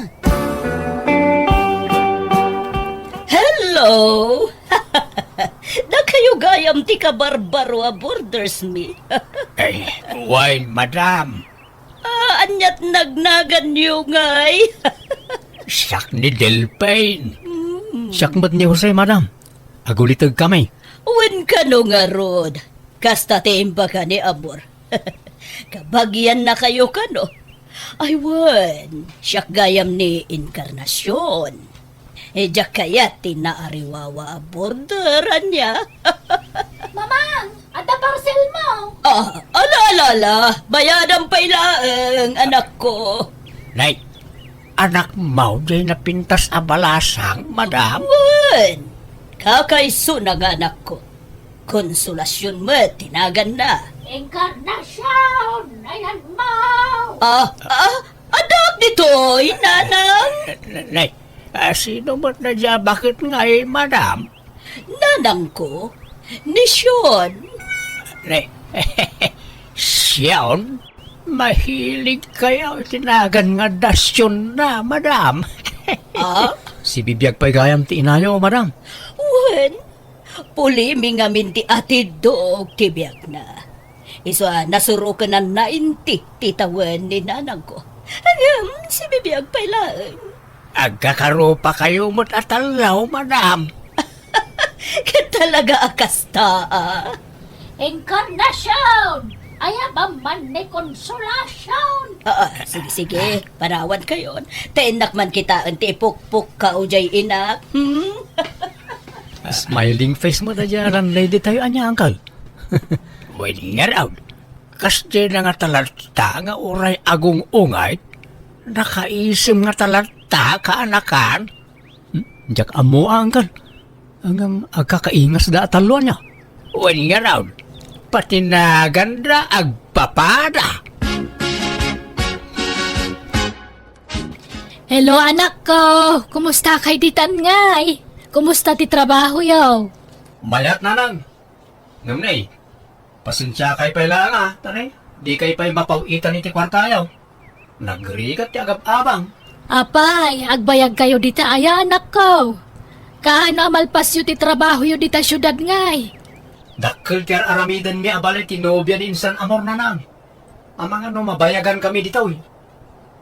Hello! Dakayo gayam ti kabarbaro a boardersmi. Eh, wen, madam. Ah, aniat nagnaganyo ngay? Siak ni Delphine. Hmm. Siak met ni Jose, madam. Agulitegkami. Wen kano ngarud, kasta ti imbaga ni amor. Kabagiannakayo kano? Ay wen, siak gayam ni Encarnacion. Eh, diak kayat ti naariwawa a boarder, ania? Mamang, adda parcelmo. Ah, ala, ala, ala. Bayadam pay laeng, anakko. Nay, anakmo diay napintas a balasang, madam? Wen, kakaisuna nga anakko. Consolacion met ti naganna. Encarnacion, ayanmo! Ah, ah, addak ditoy, nanang? Nay, ah, sino met daydiay a baket ngay, madam? Nanangko, ni Sean. Nay, Sean? Mahilig kayo iti nagan nga adda Sean na, madam. Ah? Sibibiag pay gayam ti inayo, madam. Wen, pulimi ngamin ti atiddog ti biagna. Isu a nasuroken a ninety ti tawen ni nanangko. Ngem, sibibiag pay laeng. Agkakarupakayo met a tallo, madam. Ket talaga a kasta, a. Encarnacion! Ayabam man ni Consolacion! Ah, ah, sige, sige. Panawankayon. Ta innak man kitaen ti ipukpukkaw diay inak. Hmm? Smiling face met daydiay a landlady tayo, ania, uncle? Wen ngarud, kasdiay na nga talatta nga uray agung-ungay, nakaisem nga talatta kaanakan. Hmm? Diak ammo, uncle. Ngem agkakaingasda a tallo, ania? Wen ngarud, pati naganda agpapada. Hello, anakko! Kumusta kay ditan ngay? Kumusta ti trabahoyo? Mayat, nanang. Ngem nay, pasensiakay pay laeng a, ta nay, dikay pay mapaw-itan iti kuartayo. Nagrigat ti agab-abang. Apay, agbayagkayo dita aya, anakko? Kaano a malpasyo ti trabahoyo dita siudad ngay? Dakkel ti ar-aramidenmi a balay ti nobia ni insan Amor, nanang. Amangan no mabayagankami ditoy.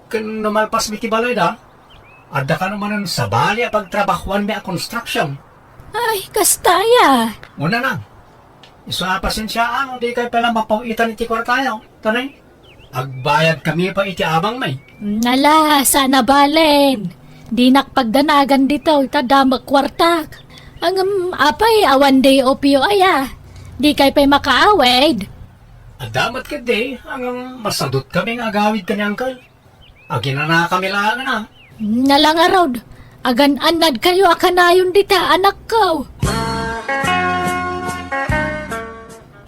Ken no malpasmi ti balayda, adda kano manen sabali a pagtrabahoanmi a construction. Ay, kasta aya. Una na. Isu a pasensiaan no dikay pay la mapaw-itan iti kuartayo. Ta nay, agbayadkami pay iti abangmi. Nala, saan a balen. Dinak pagdanagan ditoy ta adda met kuartak. Ngem, apay, awan day off-yo aya. Dikay pay makaawid. Adda met ketdi, ngem masadutkami nga agawid ken ni Uncle. Aginanakami laengen a. Nala ngarud, agan-annadkayo a kanayon dita, anakko.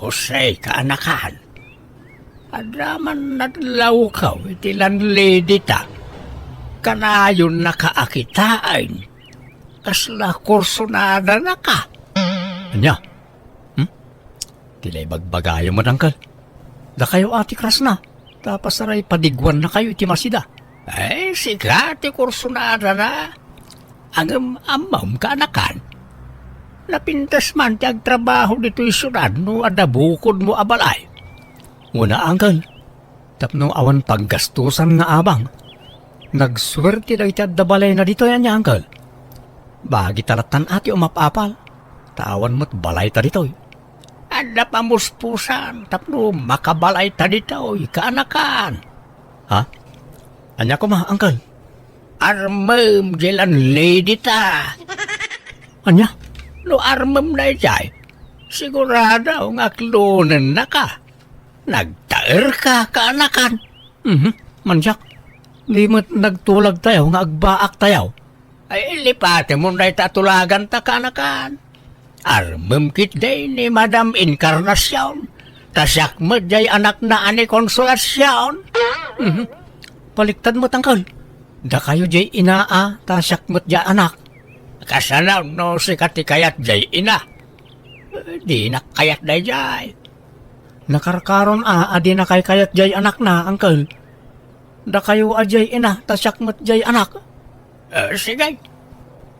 Jose, kaanakan, adda man nadlawko iti landlady ta. Kanayonnaka a kitaen. Kasla kursonadanaka. Ania? Hmm? Ti la ibagbagayo met, Uncle. Dakayo a ti krasna, ta pasaray padiguannakayo iti masida. Ay, sika ti kursunadana. Ngem ammom, kaanakan, napintas man ti agtrabaho ditoy siudad no adda bukodmo a balay. Una, Uncle, tapno awan paggastusan nga abang. Nagsuerte dagiti adda balayna ditoy, ania, Uncle? Bagi ta lattan a ti umap-apal, ta awan met balayta ditoy. Adda pamuspusan tapno makabalayta ditoy, kaanakan. Ha? Ania koma, Uncle? Armem diay landlady ta. Ania? No armem daydiay, sigurado nga aklonennaka. Nagtaerka, kaanakan. Mhm. Mansiak, di met nagtulagtayo nga agbaaktayo. Ay, lipatemon dayta a tulaganta, kaanakan. Armem ketdi ni Madam Encarnacion, ta siak met diay anakna a ni Consolacion. Mhm. Baliktad met, Uncle. Dakayo diay ina a, ta siak met diay anak. Kasano no sika ti kayat diay ina? Dinak kayat daydiay. Nakarkaron a, a dinakay kayat diay anakna, Uncle. Dakayo a diay ina, ta siak met diay anak. Eh, sige.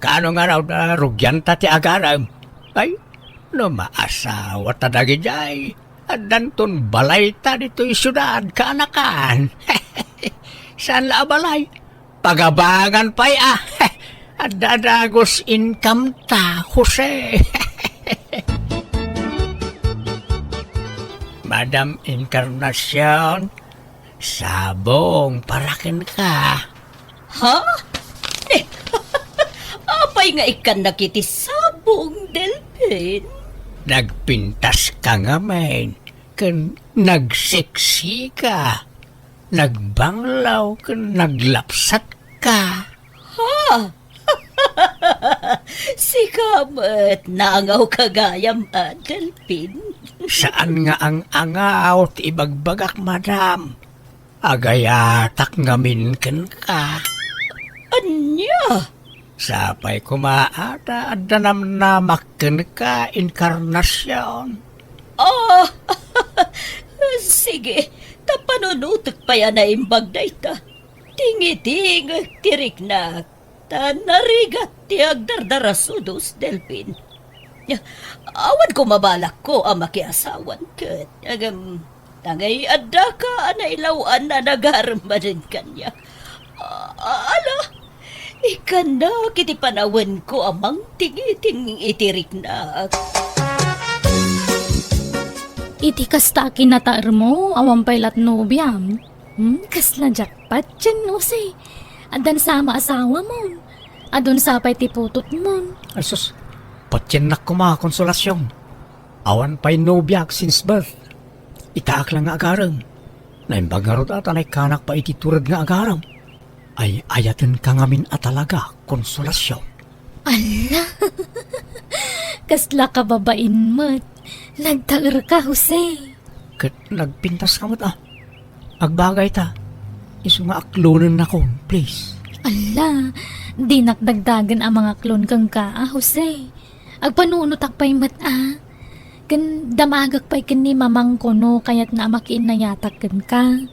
Kaano ngarud a rugianta ti agarem? Ay, no maasawata dagidiay, addanton balayta ditoy siudad, kaanakan. Saan la a balay? Pagabangan pay a. Adda dagus income ta, Jose. Madam Encarnacion, sabong para kenka. Ha? Eh, apay nga ikkannak iti sabong, Delphin? Nagpintaska ngamin ken nagseksika. Nagbanglaw ken naglapsatka. Ha? Sika met, naangawka gayam a, Delphin. Saan nga ang-angaw ti ibagbagak, madam. Agayatak ngamin kenka. Ania? Sapay koma a ta adda namnamak kenka, Encarnacion. Ah, sige, ta panunotek pay a naimbag dayta. Tingidingek ti riknak, ta narigat ti agdardarasudos, Delphin. Awan koma balakko a makiasawan ket, agam, Tangay addaka a nailaw-an a nagarem manen kaniak. A-, ala, ikkannak iti panawenko a mangtingiting iti riknak. Iti kasta a kinataermo, awan pay lat nobiam. Hmm, kasla jackpot, Jen Jose. Addan sa maasawamon. Adun sa pay ti putotmon. Ay sus, patiennak koma, Consolacion. Awan pay nobiak since birth. Itaak la nga agarem. Naimbag ngarud a ta naikkanak pay iti tured nga agarem. Ay-ayatenka ngamin a talaga, Consolacion. Ala! Kasla kababain met. Nagtaerka, Jose. Ket nagpintaska met a. Agbagayta. Isu nga aklonennakon, please. Alla, dinak dagdagen a mangaklon kenka a, Jose. Agpanunotak pay met a. Ken damagek pay ken ni mamangko no kayatna a makiinnayatak kenka.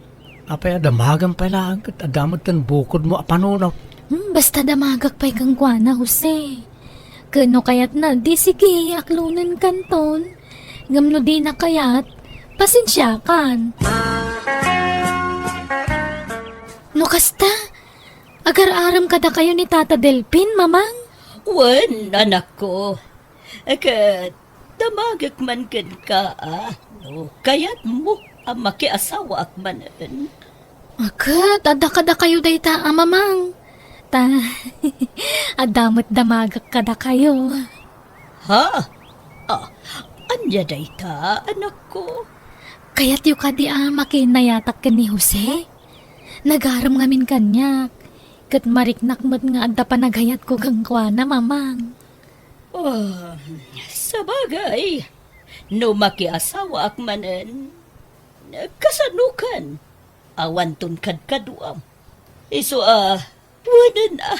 Apay a damagem pay laeng ket adda met ken bukodmo a panunot? Hmm, basta damagek pay kenkuana, Jose. Ken no kayatna, di sige, aklonenkanton. Ngem no dina kayat, pasensiakan. No kasta, agar-arem kadakayo ni Tata Delpin, Mamang? Wen, anakko. Ket damagek man kenka a, no kayatmo a makiasawaak manen. Ket adda kadakayo dayta a, Mamang. Ta, adda met damagek kadakayo. Ha? Ah, ania dayta, anakko? Kayatyo kadi a makiinnayatak ken ni Jose? Nagarem ngamin kaniak, ket mariknak met nga adda panagayatko kenkuana, Mamang. Ah, sabagay, no makiasawaak manen, kasanokan? Awanton kadkaduam. Isu a, wen a,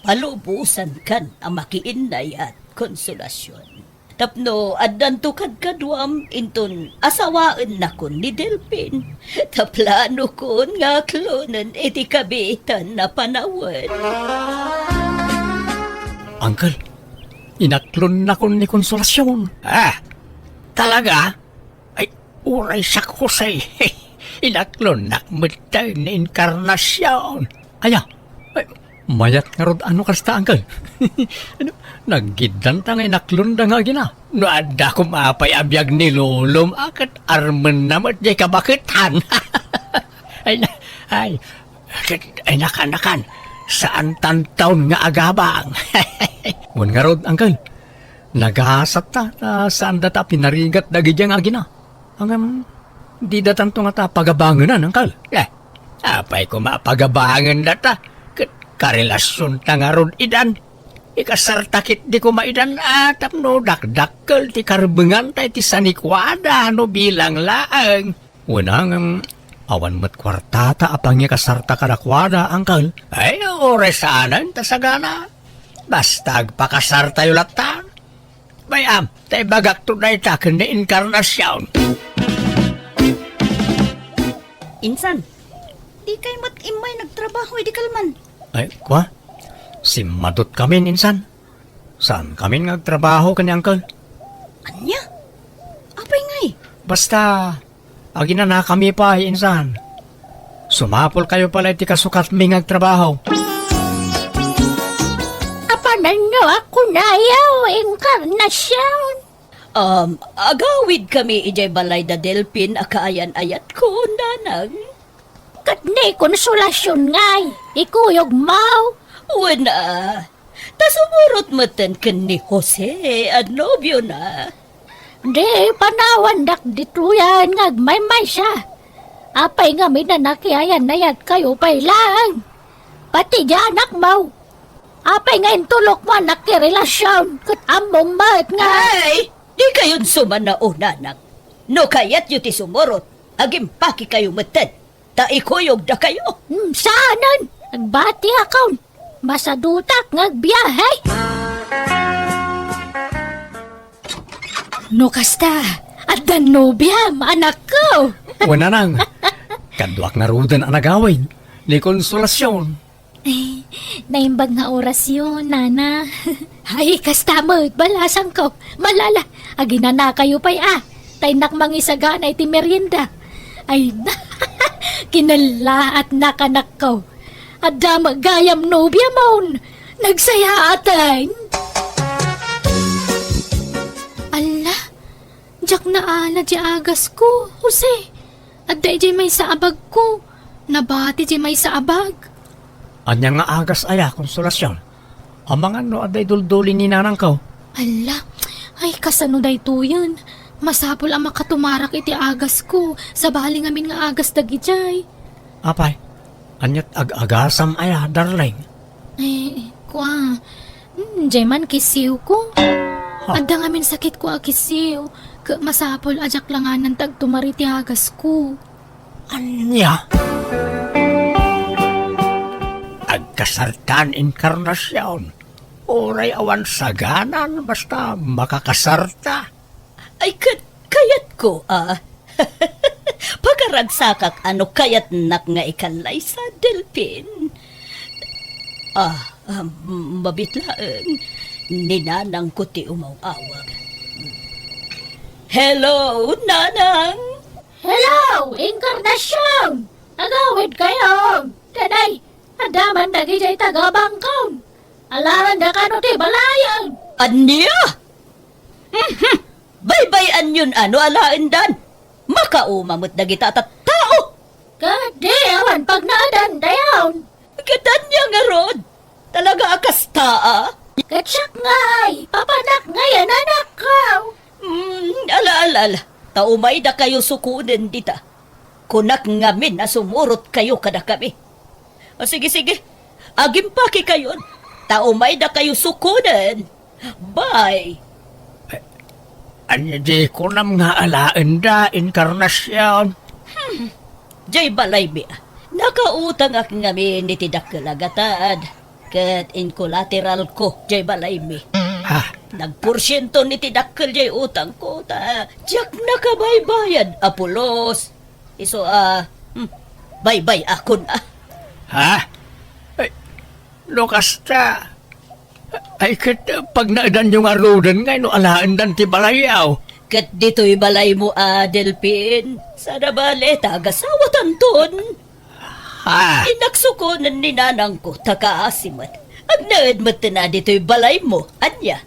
palubosankan a makiinnayat, Consolacion. Tapno addanto kadkaduam inton asawaennakon ni Delpin. Ta planokon nga aklonen iti kabiitan a panawen. Uncle, inaklonnakon ni Consolacion. Ah, talaga? Ay, uray siak, Jose. Inaklonnak met ni Encarnacion. Aya, ay, mayat ngarud a no kasta, Uncle. Ano, naggiddanta nga inaklonda nga agina. No adda koma pay a biag ni Lolom, a ket armenna met diay kabaketan. Ay, na, ay, ket, ay, nakan-nakan. Saan tantaon nga agabang. Wen ngarud, Uncle. Nagasatta, ta saan data a pinarigat dagidiay nga agina. Ngem, dida tanto ngata pagabangenan, Uncle. Eh, apay koma a pagabangen data? Ket karelasionta ngarud idan. Ikasarta ketdi koma idan a tapno dakdakkel ti karbenganta iti sanikuada no bilang laeng. Wen a ngem, awan met kuartata a pangikasarta kadakuada, Uncle. Ay, uray saanen ta sagana. Basta agpakasartayo latta. Bay-am, ta ibagakto dayta ken ni Encarnacion. Insan, dikay met immay nagtrabaho idi kalman? Ay, kua? Simmadutkamin, insan. Saankamin nga agtrabaho ken ni Uncle. Ania? Apay ngay? Basta, aginanakami pay, insan. Sumapulkayo pay la iti kasukatmi nga agtrabaho. Apananno a kunayo, Encarnacion? Um, agawidkami idiay balay da Delpin a kaayan-ayatko, nanang. Ket ni Consolacion ngay, ikuyogmo? Wen a, ta sumurot metten ken ni Jose a nobiona. Di panawandak ditoyen nga agmaymaysa. Apay ngamin a nakiayan-ayatkayo pay laeng? Pati di anakmo. Apay nga intulokmo a nakirelasion ket ammom met nga... Ay, dikayon sumanao, nanang. No kayatyo ti sumurot, agimpakikayo metten. Ta ikuyogdakayo. Hmm, saanen? Agbatiakon. Masadutak nga agbiahe. No kasta, addan nobiam, anakko. Wen, nanang. Kaduak ngaruden a nagawid ni Consolacion. Eh, naimbag nga orasyo, nana. Ay, kasta met, balasangko. Malala, aginanakayo pay a. Ta innak mangisagana iti merienda. Ay, kinallaatnak, anakko. Adda met gayam nobiamon. Nagsayaaten. Alla, diak naala diay agasko, Jose. Adda idiay maysa a bagko. Nabati diay maysa a bag. Ania nga agas aya, Consolacion? Amangan no adda idulduli ni nanangko. Alla, ay, kasano daytoyen? Masapul a makatumarak iti agasko. Sabali ngamin nga agas dagidiay. Apay, ania't ag-agasam aya, darling? Eh, kua, hmm, diay man kisiwko. Ha? Adda ngamin sakitko a kisiw. Ket masapul a diak langanan ti agtumar iti agasko. Ania? Agka kasartan, Encarnacion. Uray awan saganan, basta makakasarta. Ay, ket kayatko, ah. Pakaragsakak a no kayatnak nga ikallaysa, Delphin. Ah, ah, mabiit laeng. Ni nanangko ti umaw-awag. Hello, nanang! Hello, Encarnacion! Agawidkayo! Danay, adda man dagijay taga-Bangkong. Alaenda kano ti balayen? Ania? Mhm. Baybay-anyon a no alaendan. Makauma met dagita a tattao. Ket di awan pagnaedandayon. Ket ania ngarud? Talaga a kasta, a? Ket siak ngay, papanak ngay a nanakkaw. Mm, ala, ala, ala. Ta umaydakayo sukonen dita. Kunak ngamin a sumurotkayo kadakami. O, sige, sige. Agimpakekayon. Ta umaydakayo sukonen. Bye. Ania di kunam nga alaenda, Encarnacion? Hmm. Jay balaymi, a. Nakautangak ngamin iti dakkel a gatad. Ket inkolateralko jay balaymi. Ha? Nagporsienton iti dakkel jay utangko, ta diak nakabaybayad a pulos. Isu a, hmm, baybay-akon a. Ha? Ay, no kasta, ay, ket pagnaedanyo ngaruden ngay no alaendan ti balayyo? Ket ditoy balaymo a, Delphin, saan a bale ta agasawatanton. Ha? Inaksukonen ni nanangko, ta kaasi met. Agnaed metten a ditoy balaymo, ania?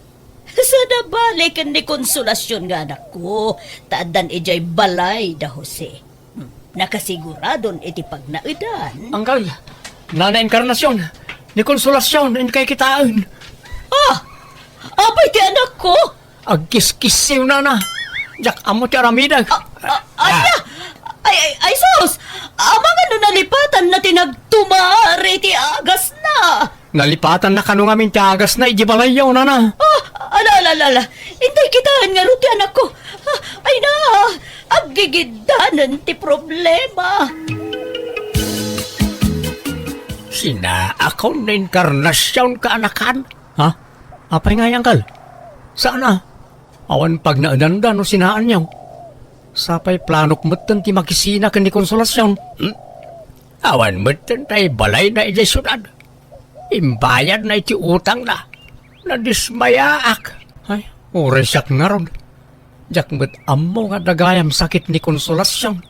Saan a bale ken ni Consolacion nga anakko, ta addan idiay balay da Jose. Hmm, nakasiguradon iti pagnaedan. Angkel, Nana Encarnacion, ni Consolacion, inkay kitaen. Ah! Apay ti anakko? Agkiskissiw, nana. Diak ammo ti aramidek. A-, a-, ania? Ay, ay, ay, sus! Amangan no nalipatanna ti nagtumar iti agasna. Nalipatanna kano ngamin ti agasna idiay balayyo, nana. Ah, ala, ala, ala, ala. Intay kitaen ngarud ti anakko. Ah, ay na, aggigiddanen ti problema. Sinaakon ni Encarnacion kaanakan? Ha? Apay ngay, angkel? Saan a? Awan pagnaedanda no sinaanyo. Sapay planok metten ti makisina ken ni Consolacion. Hmm? Awan metten tay balayna idiay siudad. Imbayadna iti utangna. Nadismayaak. Ay, uray siak ngarud. Diak met ammo nga adda gayam sakit ni Consolacion.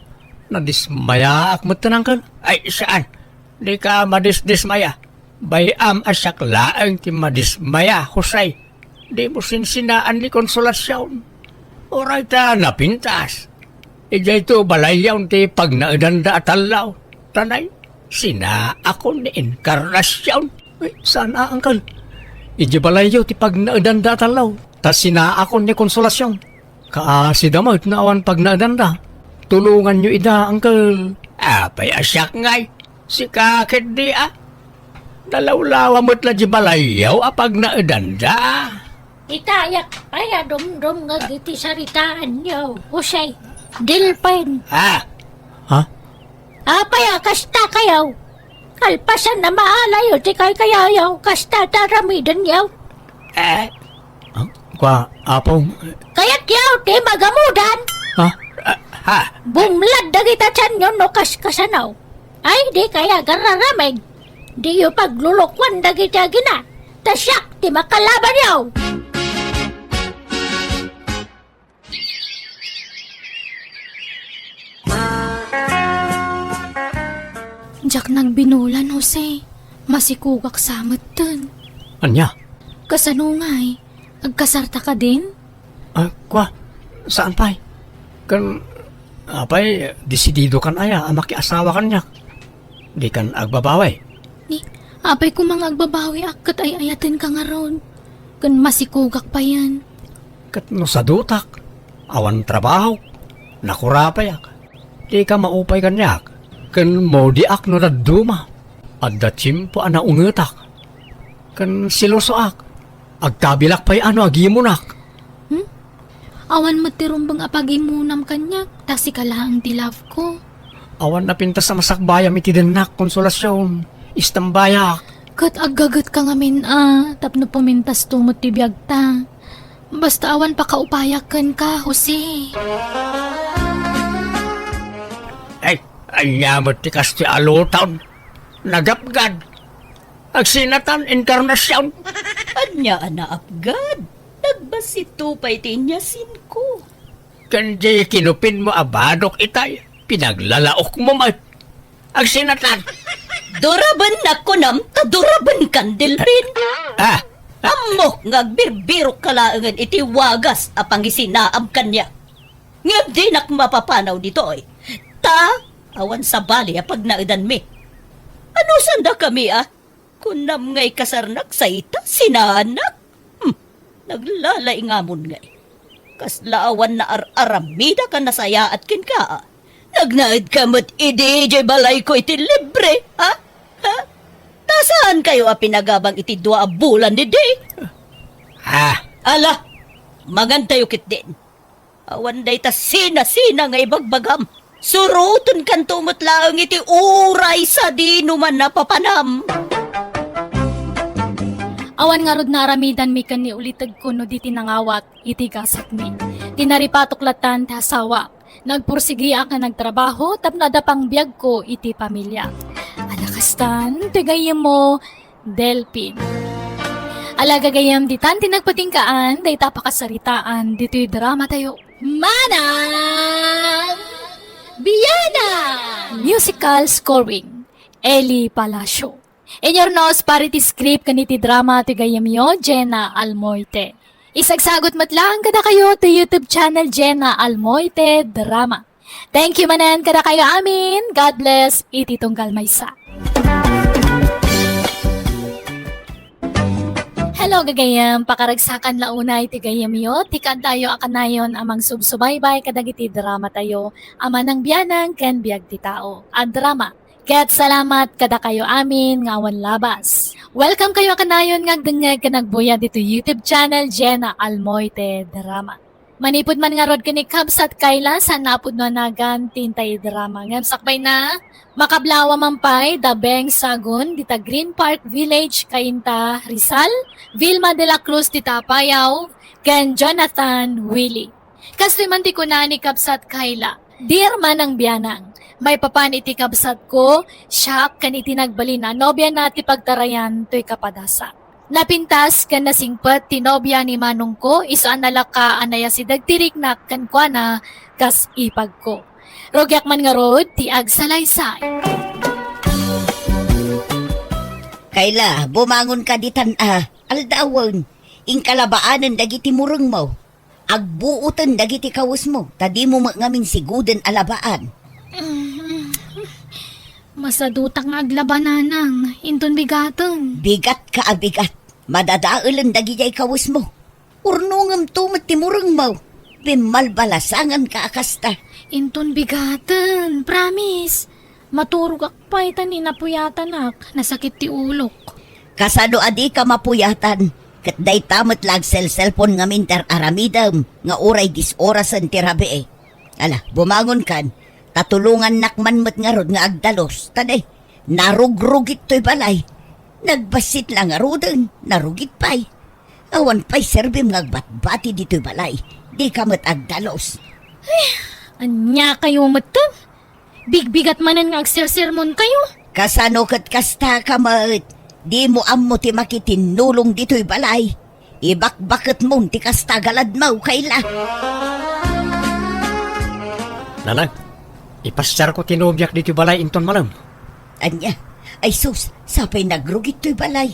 Nadismayaak metten, angkel. Ay, saan. Dika madisdismaya. Bay-am a siak laeng ti madismaya, Jose. Dimo sinsinaan ni Consolacion. Uray ta napintas. Idiay to balayyon ti pagnaedanda a tallo. Tanay, sinaakon ni Encarnacion. Ay, saan a, angkel? Idiay balayyo ti pagnaedanda a tallo. Ta sinaakon ni Consolacion. Kaasi da met no awan pagnaedanda. Tulonganyo ida, angkel. Apay a siak ngay? Sika ketdi a. Nalawlawa met la di balayyo a pagnaedanda. Itayak pay a dumdumngeg iti saritaanyo, Jose. Delphin. Ha? Ha? Apay a kasta kayo? Kalpasan a maalayo ti kaykayayo, kasta ti aramidenyo. Eh? Ah, kua, Apong. Kayatyo ti magamudan. Ha? Ah, ha? Bumlad dagita tianyo no kaskasano. Ay, di kaya gararamen. Diyo paglulukuan dagiti agina. Ta siak ti makalabanyo. Diak nagbinulan, Jose. Masikogak sa metten. Ania? Kasano ngay? Agkasarta kadin? Ah, kua, saan pay? Ken, apay, desididokan aya a makiasawa kaniak? Dikan agbabawi? Ni, apay koma nga agbabawiak ket ay-ayatenka ngarud? Ken masikogak payen. Ket no sadutak, awan trabahok, nakurapayak, dika maupay kaniak, ken maudiak no dadduma, adda tiempo a naungetak, ken selosoak, agkabilak pay a no agimunak. Hmm? Awan met ti rumbeng a pagimunam kaniak, ta sika laeng ti love ko. Awan napintas a masakbayam iti dennak, Consolacion. Istambayak. Ket aggagetka ngamin a tapno pumintas tumot ti biagta. Basta awan pakaupayak kenka, Jose. Ay, ania met ti kastoy a luton? Nagapgad. Agsinatan, Encarnacion. Ania a naapgad? Nagbassit pay ti inyasinko. Ken di kinupinmo a badok itay, pinaglalaokmo met. Agsinatan. Durabennak kunam, ta durabenkan, Delpin. Ah, ah. Ammok nga agbirbirokka laengen iti wagas a pangisinaam kaniak. Ngem dinak mapapanaw ditoy. Ta, awan sabali a pagnaedanmi. Ano sanda kami, ah? Kunam nga ikasarnak sa ita, sinaannak? Hmm, naglalaingamon ngay. Kasla awan naar-aramidak a nasayaat kenka, a? Nagnaedka met idi idiay balayko iti libre, ha? Ha? Ta saankayo a pinagabang iti dua a bulan idi? Ah. Ala, mangantayo ketdin. Awan dayta sina-sina nga ibagbagam. Surotenkanto met laeng iti uray sadino man a papanam. Awan ngarud naaramidanmi ken ni ulitegko no di ti nangawat iti gasatmi. Tinaripatok latan ti asawa. Nagpursigiak nga nagtrabaho tapno adda pangbiagko iti pamilya. Ala kastan, ti gayyemmo, Delpin. Ala gagayyem, ditan ti nagpatinggaan dayta a pakasaritaan ditoy dramatayo. Manang Bianang! Musical scoring, Eli Palacio. Inyurnos para iti script ken iti drama ti gayyemyo, Jenna Almoite. Isagsagot met laeng kadakayo ti YouTube channel Jenna Almoite Drama. Thank you manen kadakayo amin. God bless iti tunggal maysa. Hello, gagayyem. Pakaragsakan la unay ti gayyemyo, ti kaantayo a kanayon a mangsubsubaybay kadagiti dramatayo a Manang Bianang ken Biag ti Tao a drama. Ket salamat kadakayo amin nga awan labas. Welcome kayo a kanayon nga agdengngeg ken agbuyat ditoy YouTube channel Jenna Almoite Drama. Manipud man ngarud ken ni Kabsat Kayla, saan a pudno a nagan ti intay drama. Ngem sakbayna, makablawa man pay da Beng Sagun dita Green Park Village, Cainta, Rizal, Vilma de la Cruz dita Apayao, ken Jonathan Willie. Kastoy man ti kuna ni Kabsat Kayla, Dear Manang Bianang, maipapan iti kabsatko, siak ken iti nagbalin a nobiana ti pagtarayan toy kapadasan. Napintas ken nasingpet ti nobia ni manongko, isu a nalaka a nayasideg ti riknak kenkuana kas ipagko. Rugiak man ngarud ti agsalaysay. Kayla, bumangonka ditan a, aldawen, inka labaanen dagiti murengmo. Agbuoten dagiti kawesmo, ta dimo met ngamin siguden a labaan. Masadutak nga aglaba, Nanang. Inton bigaten. Bigatka a bigat. Madadaelen dagidiay kawesmo. Urnogemto met ti murengmo. Bimmalbalasanganka a kasta. Inton bigaten, promise. Maturogak pay ta ni napuyatanak, nasakit ti ulok. Kasano a dika mapuyatan? Ket dayta met la agselselpon ngamin ti ar-aramidem nga uray dies orasen ti rabii. Ala, bumangonkan, ta tulongannak man met ngarud nga agdalus. Ta ne, narugrugit toy balay. Nagbassit la ngaruden, narugit pay. Awan pay serbim nga agbatbati ditoy balay. Dika met agdalus. Ay, ania kayo met? Bigbigat manen nga agsersermonkayo. Kasano ket kasta ka met? Dimo ammo ti makitinnulong ditoy balay. Ibakbaketmon ti kasta a galadmo, Kayla. Nanang, ipasiarko ti nobiak ditoy balay inton malem. Ania? Ay sus, sapay nagrugit toy balay.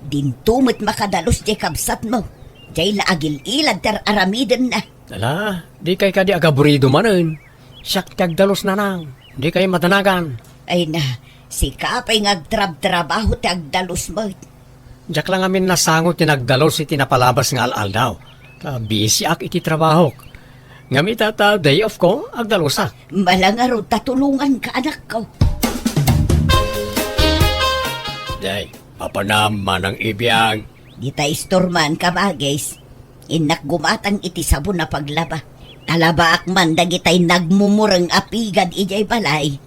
Dinto met makadalus diay kabsatmo. Diay la agil-ilad ti ar-aramidenna. Ala, dikay kadi agaburido manen. Siak ti agdalus, Nanang. Dikay madanagan. Ay na, sika pay nga agtrabtrabaho ti agdalus met. Diak la ngamin nasango ti nagdalus iti napalabas nga al-aldaw. Ta bisiak iti trabahok. Ngem ita ta day off ko, agdalusak. Mala ngarud ta tulonganka, anakko. Day, papanam, Manang Ibiang. Dita istorman, kabagis. Innak gumatang iti sabon a paglaba. Talabaak man dagitay nagmumureng a pigad idiay balay.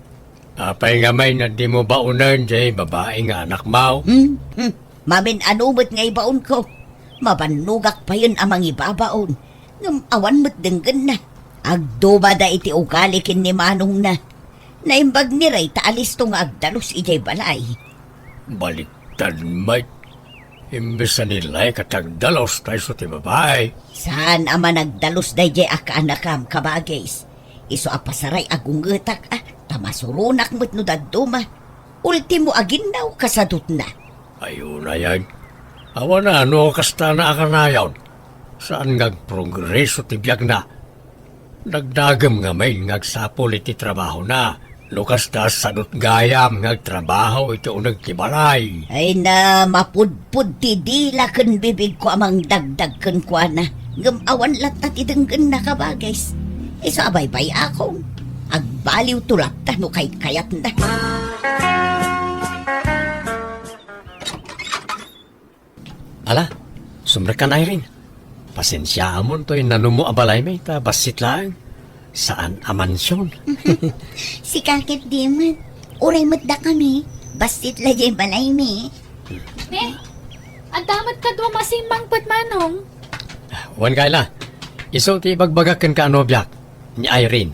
Apay ngamin a dimo baonen jay babai nga anakmo? Hmm? Hmm. Mamin-ano met nga ibaonko? Mabannogak payen a mangibabaon. Ngem awan met denggenna. Agdumada iti ugali ken ni manongna. Naimbag ni Ray ta alisto nga agdalus idiay balay. Baliktad met. Imbes a ni Ray ket agdalus ta isu ti babai. Saan a managdalus daydiay a kaanakam, kabagis. Isu a pasaray a gungetak, a, ta masuronak met no dadduma. Ultimo a ginnaw kasadutna. Ay, unayen. Awan a no kastana a kanayon. Saan nga agprogreso ti biagna. Dagdagem ngamin nga agsapul iti trabahona. No kasta, sadut gayam nga agtrabaho iti uneg ti balay. Ay na, mapudpod ti dila ken bibigko a mangdagdag kenkuana. Ngem awan latta ti denggenna, kabagis. Isu a baybay-akon. Agbaliwto latta no kaykayatna. Ala, sumrekkan, Irene. Pasensiaamon toy nanumo a balaymi ta bassit laeng. Saan a mansion. Sika ket di met. Uray met dakami. Bassit la jay balaymi. Ne? Adda met kadua masimmangpet, manong. Wen, Kayla. Isu ti ibagbagak kenka a nobiak, ni Irene.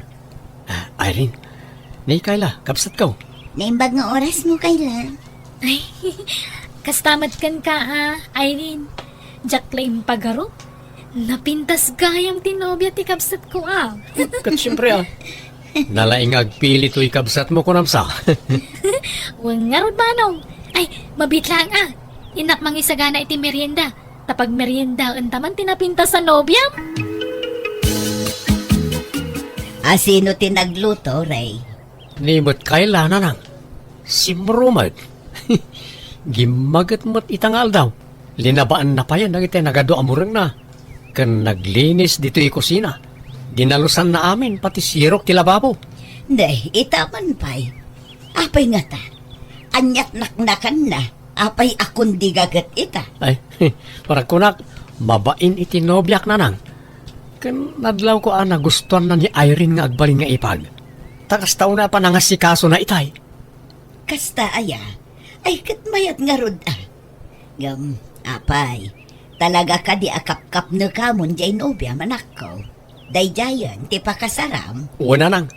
Ah, Irene, ni Kayla, kabsatko. Naimbag nga orasmo, Kayla. Ay, kasta met kenka, ah, Irene. Diak la impagarup. Napintas gayam ti nobia ti kabsatko, ah. Ket siempre, ah. Nalaing nga agpili toy kabsatmo, kunam sa. Wen ngarud, manong. Ay, mabiit laeng, ah. Innak mangisagana iti merienda. Ta pagmeriendaenta man ti napintas a nobiam. A, sino ti nagluto, Ray? Ni met Kayla, nanang. Simro met. Gimmaget met ita nga aldaw. Linabaanna payen dagiti nagadu a murengna. Ken naglinis ditoy kusina. Dinalusanna amin, pati sirok ti lababo. Nay, ita man pay. Apay ngata? Aniat naknakanna. Apay a kundi gaget ita? Ay, paragkunak, mabain iti nobiak, nanang. Ken nadlawko a nagustuanna ni Irene nga agbalin nga ipag. Ta kasta unay a panangasikasona itay. Kasta aya? Ay, ket mayat ngarud, ah. Ngem, apay, talaga kadi a kapkapnekamon jay nobiam, anakko? Daydiayen ti pakasaram? Wen, nanang.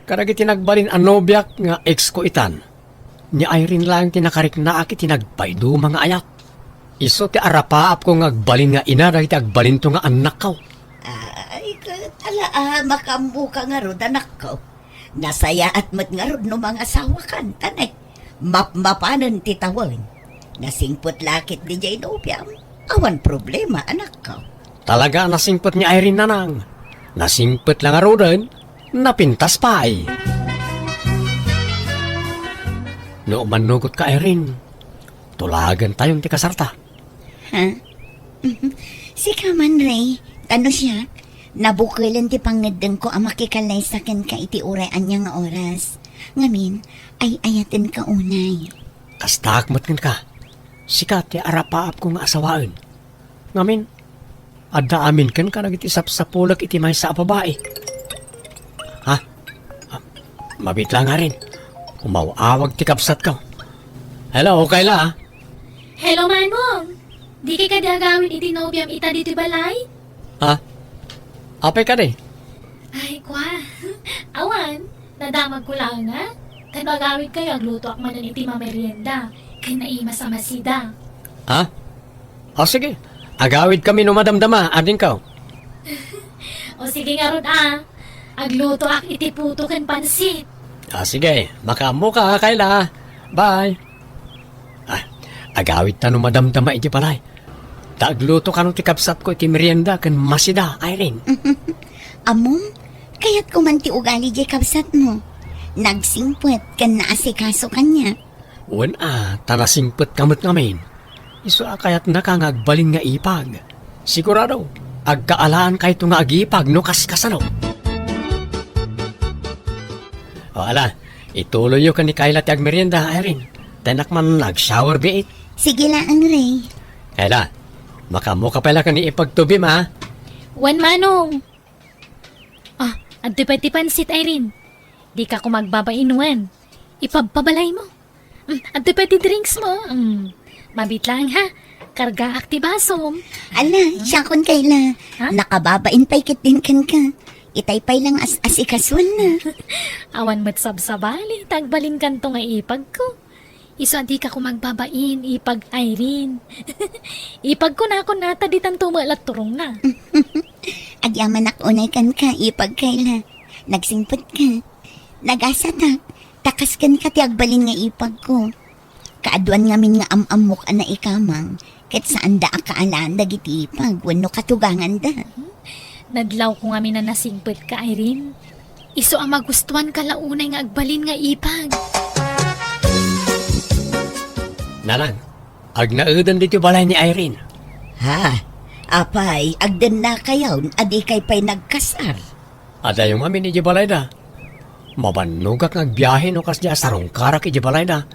Kadagiti nagbalin a nobiak nga ex ko itan. Ni Irene laeng ti nakariknaak iti nagpaiduma nga ayat. Isu ti arapaapko nga agbalin nga ina dagiti agbalinto nga annakko. Ay, ket ala a, makaammoka ngarud, anakko. Nasayaat met ngarud no mangasawakan, ta ne, mapmapanen ti tawen. Nasingpet la ketdi jay nobiam. Awan problema, anakko. Talaga a nasingpet ni Irene, nanang. Nasingpet la ngaruden, napintas pay. No mannugotka, Irene, tulagentayon ti kasarta. Ha? Sika man, Ray. Ta no siak, nabukelen ti pangngeddengko a makikallaysa kenka iti uray ania nga oras. Ngamin, ay-ayatenka unay. Kastaak met kenka. Sika ti arapaapko nga asawaen. Ngamin, adda amin kenka dagiti sapsapulek iti maysa a babai. Ha? Ah, mabiit la ngarud. Umaw-awag ti kabsatko. Hello, Kayla. Hello, Manong. Dika kadi agawid iti nobiam ita ditoy balay? Ha? Apay kadi? Ay, kwa. Awan. Nadamagko laeng a. Tano agawidkayo, aglutoak manen iti mamerienda. Ken naimas a masida. Ha? O, sige. Agawidkami no madamdama, adingko. O, sige ngarud a. Aglutoak iti puto ken pansit. O, sige. Makaammoka, Kayla. Bye. Ah, agawidta no madamdama iti balay. Ta agluto kano ti kabsatko iti merienda ken masida, Irene. Ammom, kayatko man ti ugali jay kabsatmo. Nagsingpet ken naasikaso kaniak. Wen a, ta nasingpetka met ngamin. Isu a kayatnaka nga agbalin nga ipag. Sigurado, agkaalankayto nga agipag no kaskasano. O, ala, ituloyyo ken ni Kayla ti agmerienda, Irene. Ta innak man ag-shower biit. Sige laeng, Ray. Kayla, makaammoka pay la ken ni ipagtubim, a? Wen, Manong. Ah, adtoy pay ti pansit, Irene. Dika koma agbabain wen. Ipabpabalaymo. Mm, adda pay ti drinks mo. Mm, mabit lang, ha. Kargaak ti basom. Ala, siakon, Kayla. Ha? Nakababain pay ketdin kenka. Itay pay lang as-, asikasuenna. Awan met sabsabali, ta agbalinkanto nga ipagko. Isu a dika koma agbabain, ipag Irene. Ipagko nakon ata ditanto met la turongna. Agyamanak unay kenka, ipag Kayla. Nagsingpetka. Nagasatak. Ta kas kenka ti agbalin nga ipagko. Kaaduan ngamin nga am-ammok a naikamang, ket saanda a kaalaan dagiti ipag wenno katuganganda. Nadlawko ngamin a nasingpetka, Irene. Isu a magustuanka la unay nga agbalin nga ipag. Nanang, agnaeden ditoy balay ni Irene. Ha? Apay, agdennakayon a dikay pay nagkasar? Adayo ngamin idiay balayda. Mabannogak nga agbiahe no kasdiay a sarungkarak idiay balayda.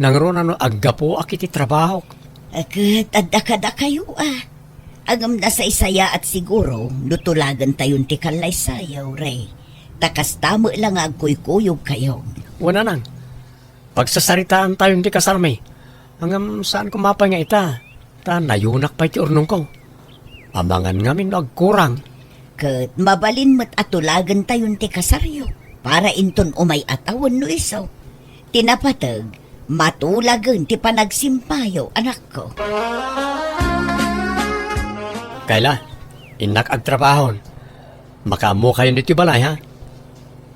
Nangruna no aggapuak iti trabahok. Ket adda kadakayo a. Ngem nasaysayaat siguro no tulagentayon ti kallaysayo, Ray. Ta kasta met la nga agkuykuyogkayo. Wen, Nanang. Pagsasaritaantayon ti kasarmi. Ngem saan koma pay nga ita, ta nayunak pay ti urnongko. Amangan ngamin no agkurang. Ket mabalin met a tulagentayon ti kasaryo para inton umay-at wenno isu. Ti napateg, matulagen ti panagsimpayo, anakko. Kayla, innak agtrabahon. Makaammokayon ditoy balay, ha?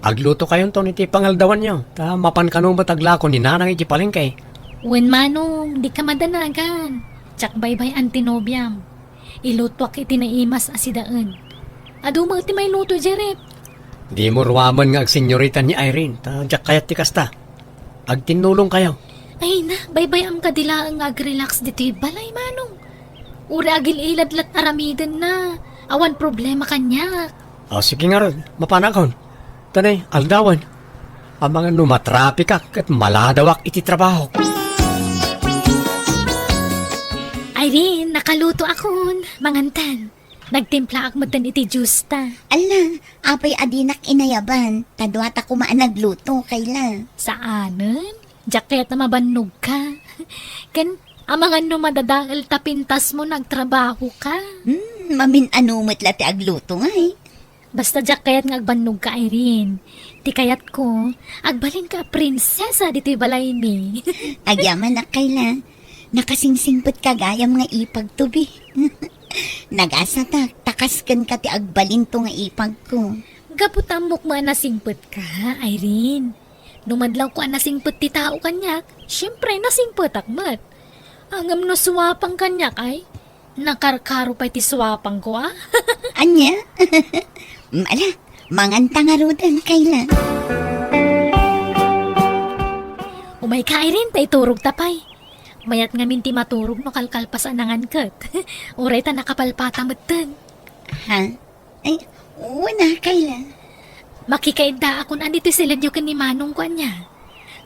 Aglutokayonton iti pangaldawanyo, ta mapan kano met aglako ni Nanang iti palengke. Wen, Manong, dika madanagan. Diak baybay-an ti nobiam. Ilutuak iti naimas a sidaen. Adu met ti mailuto, Jerep. Dimo ruamen nga agsenyorita ni Irene, ta diak kayat ti kasta. Agtinnulongkayo. Ay na, baybay-am kadi laeng nga agrelax ditoy balay, Manong. Uray agil-ilad la't aramidenna. Awan problema kaniak. O, sige ngarud, mapanakon. Tanay, aldawen. Amangan no matrapikak ket maladawak iti trabahok. Irene, nakalutoakon. Mangantan. Nagtimplaak metten iti juice ta. Ala, apay a dinak inayaban, ta dua ta koma a nagluto, Kayla. Saanen? Diak kayat a mabannogka. Ken, amangan no madadael ta pintasmo no agtrabahoka. Hmm, mamin-ano met la ti agluto ngay. Basta diak kayat nga agbannogka, Irene. Ti kayatko, agbalinka a prinsesa ditoy balaymi. Agyamanak, Kayla. Nakasingsingpetka gayam nga ipagto bi. Nagasatak, ta kas kenka ti agbalinto nga ipagko. Gapu ta ammok met a nasingpetka, Irene. No madlawko a nasingpet ti tao kaniak, siempre, nasingpetak met. Ngem no suapang kaniak, ay, nakarkaro pay ti suapangko, a? Ania? Mm, ala, manganta ngaruden, Kayla. Umayka, Irene, ta iturogta pay. Mayat ngamin ti maturog no kalkalpas a nangan ket. Uray ta nakapalpata metten. Ha? Ay, wen a, Kayla. Makikaiddaakon a ditoy siledyo ken ni Manongko ania.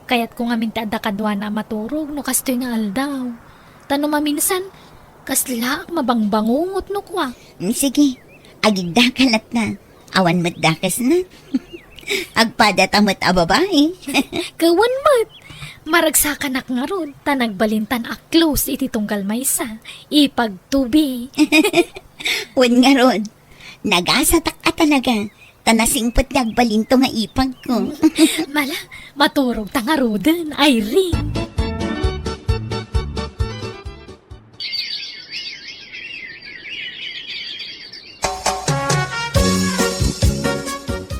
Kayatko ngamin ti adda kaduana a maturog no kastoy nga aldaw. Ta no maminsan, kaslaak mabangbangungot no kua. Mm, sige, agiddaka latta. Awan met dakesna. Agpadata met a babai. Kawan met. Maragsakanak ngarud, ta nagbalintan a close iti tunggal maysa. Ipagto bi. Wen ngarud. Nagasatak a talaga, ta nasingpet nga agbalinto nga ipagko. Mala, maturogta ngaruden, Irene.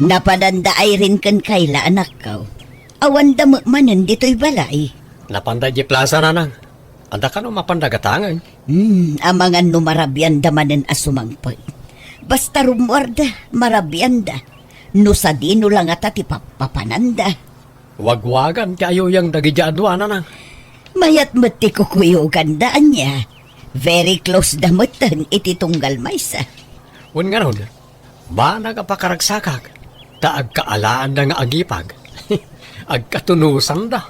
Napananda Irene ken Kayla, anakko. Awanda met manen ditoy balay. Napanda idiay plasa, Nanang. Adda kano mapanda gatangen? Hmm, amangan no marabianda manen a sumangpet. Basta rummuarda, marabianda. No sadino la ngata ti pappapananda. Wagwagan ti ayuyang dagidiay a dua, Nanang. Mayat met ti kukuyoganda, ania. Very close da metten iti tunggal maysa. Wen ngarud, banag a pakaragsakak, ta agkaalaanda nga agipag. Agkatunusanda.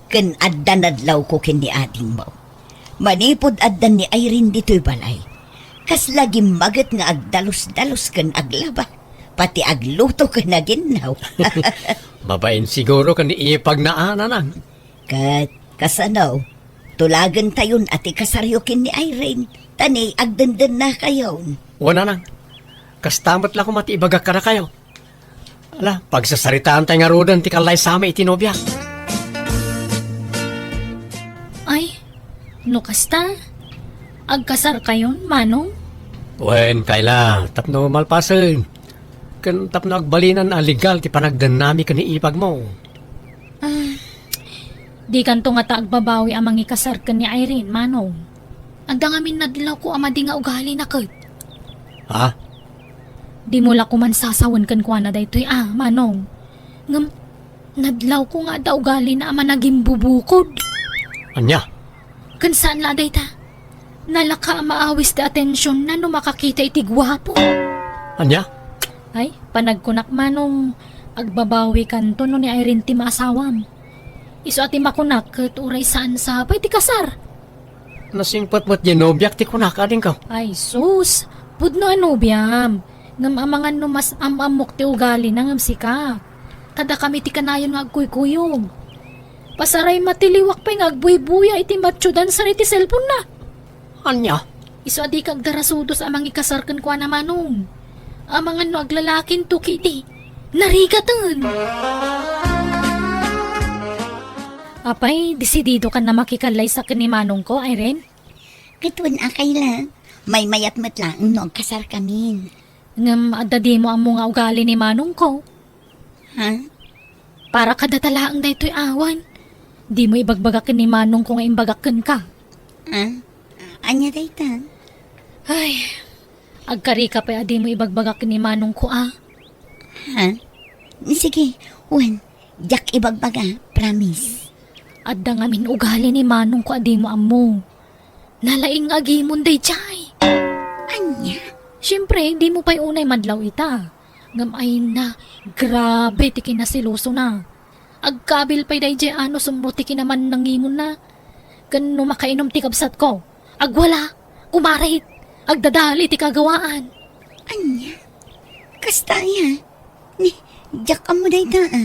Ken adda nadlawko ken ni adingmo. Manipud addan ni Irene ditoy balay, kasla gimmaget nga agdalus-dalus ken aglaba. Pati agluto ken aginnaw. Mabain siguro ken ni ipagna a, Nanang. Ket kasano? Tulagentayon a ti kasaryo ken ni Irene, ta ni agdendennakayon. Wen, Nanang. Kasta met la koma ti ibagak kadakayo. Ala, pagsasaritaantay ngaruden ti kallaysami iti nobiak. Ay, no kasta, agkasarkayon, Manong? Wen, Kayla, tapno malpasen. Ken tapno agbalinan a legal ti panagdennami ken ni ipagmo. Ah, dikanto ngata agbabawi a mangikasar ken ni Irene, Manong. Adda ngamin nadlawko a madi nga ugalina ket. Ha? Dimo la koman sasawen kenkuana daytoy a, Manong. Ngem nadlawko nga adda ugalina a managimbubukod. Ania? Ken saan la dayta. Nalaka a maawis ti atensionna no makakita iti guapo. Ania? Ay, panagkunak, Manong, agbabawikanto no ni Irene ti maasawam. Isu a ti makunak ket uray saan sa pay ti kasar. Nasingpet met diay nobiak ti kunak, adingko. Ay, sus! Pudno a nobiam. Ngem amangan no mas am-ammok ti ugalina ngem sika. Kadakami ti kanayon nga agkuykuyog. Pasaray matiliwak pay nga agbuybuya iti matcho dancer iti cellphone-na. Ania? Isu a dika agdarasudos a mangikasar kenkuana, Manong. Amangan no aglalakinto, kidi. Narigaten. Apay, desididokan a makikallaysa ken ni Manongko, Irene? Ket wen a, Kayla, maymayat met laeng no agkasarkamin. Ngem adda dimo ammo nga ugali ni Manongko. Ha? Para kadata laeng daytoy awan. Dimo ibagbaga ken ni Manongko nga imbagak kenka. Ah? Ania dayta? Ay, agkarika pay a dimo ibagbaga ken ni Manongko a. Ha? Sige, wen, diak ibagbaga, promise. Adda ngamin ugali ni Manongko a dimo ammo. Nalaing nga agimon daydiay. Ania? Siempre, dimo pay unay madlaw ita. Ngem ayna, grabe ti kinaselosona. Agkabil pay daydiay a no sumro ti kinamannangimonna. Ken no makainom ti kabsatko, agwala, kumarit, agdadali ti kagawaan. Ania? Kasta aya? Ni, diak ammo dayta a.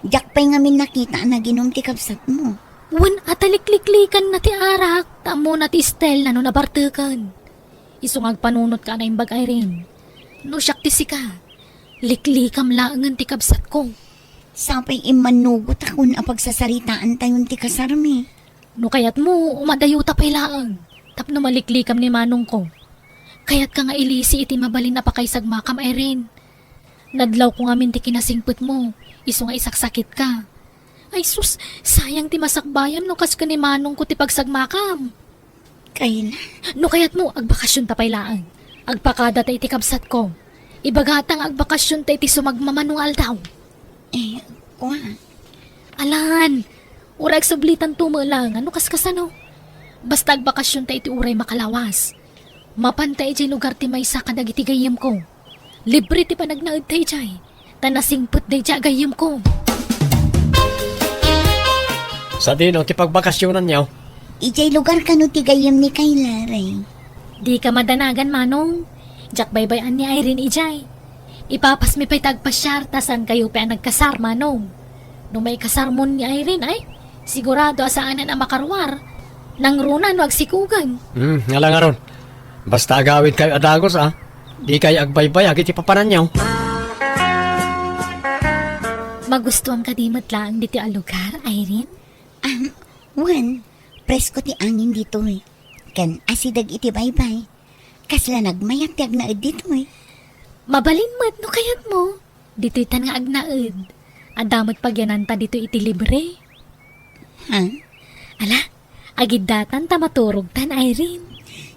Diak pay ngamin nakita a naginom ti kabsatmo. Wen a ta likliklikanna ti arak, ta ammona ti style-na no nabarteken. Isu nga agpanunotka a naimbag, Irene. No siak ti sika, liklikam laengen ti kabsatko. Sapay immannugotakon a pagsasaritaantayon ti kasarmi. No kayatmo, umadayota pay laeng, tapno maliklikam ni Manongko. Kayatka nga ilisi iti mabalin a pakaisagmakam, Irene. Nadlawko ngamin ti kinasingpetmo, isu nga isaksakitka. Ay sus, sayang ti masakbayam no kas ken ni Manongko ti pagsagmakam. Kayla. No kayatmo, agbakasionta pay laeng. Agpakadata iti kabsatko. Ibagata nga agbakasionta iti sumagmamano nga aldaw. Eh, kua. Alan, uray agsublitanto met laeng no kaskasano. Basta agbakasionta iti uray makalawas. Mapanta idiay lugar ti maysa kadagiti gayyemko. Libre ti panagnaedta idiay. Ta nasingpet daydiay a gayyemko. Sadino ti pagbakasionanyo? Idiay lugar kano ti gayyem ni Kayla, Ray? Dika madanagan, Manong. Diak baybay-an ni Irene idiay. Ipapasmi pay ta agpasiar, ta saankayo pay a nagkasar, Manong. No maikasarmon ni Irene, ay, sigurado a saanen a makaruar. Nangruna no agsikugan. Hmm, ala ngarud. Basta agawidkayo a dagus, a. Dikay agbaybayag iti papananyo. Magustuam kadi met laeng ditoy a lugar, Irene? Ah, wen, presko ti angin ditoy. Ken asideg iti baybay. Kasla nagmayat ti agnaed ditoy. Mabalin met no kayatmo. Ditoytan nga agnaed. Adda met pagyananta ditoy iti libre. Ha? Ala, agiddatan ta maturogtan, Irene.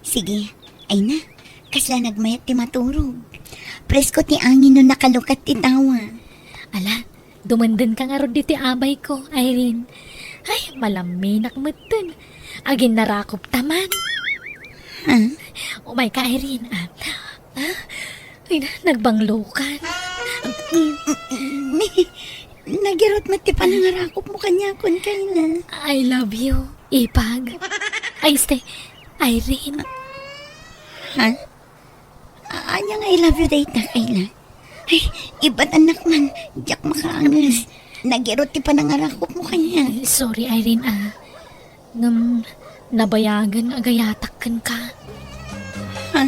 Sige, ay na. Kasla nagmayat ti maturog. Presko ti angin no nakalukat ti tawa. Ala, dumenden ka ngarud ditoy abayko, Irene. Ay, malaminak metten. Aginnarakop ta man. Ha? Umay ka, Irene. Ah, ah, ay na, nagbanglo ka. Nagirat met ti panangarakopmo kaniakon, Kayla. I love you, Ipag. Ay, este, Irene. Ha? A-, ania nga I love you dayta, Kayla? Ay, ibatannak man, diak makaanges. Nagirot ti panangarakupmo kaniak. Sorry, Irene, ah. Ngem, nabayagen nga agayatak kenka. Ha?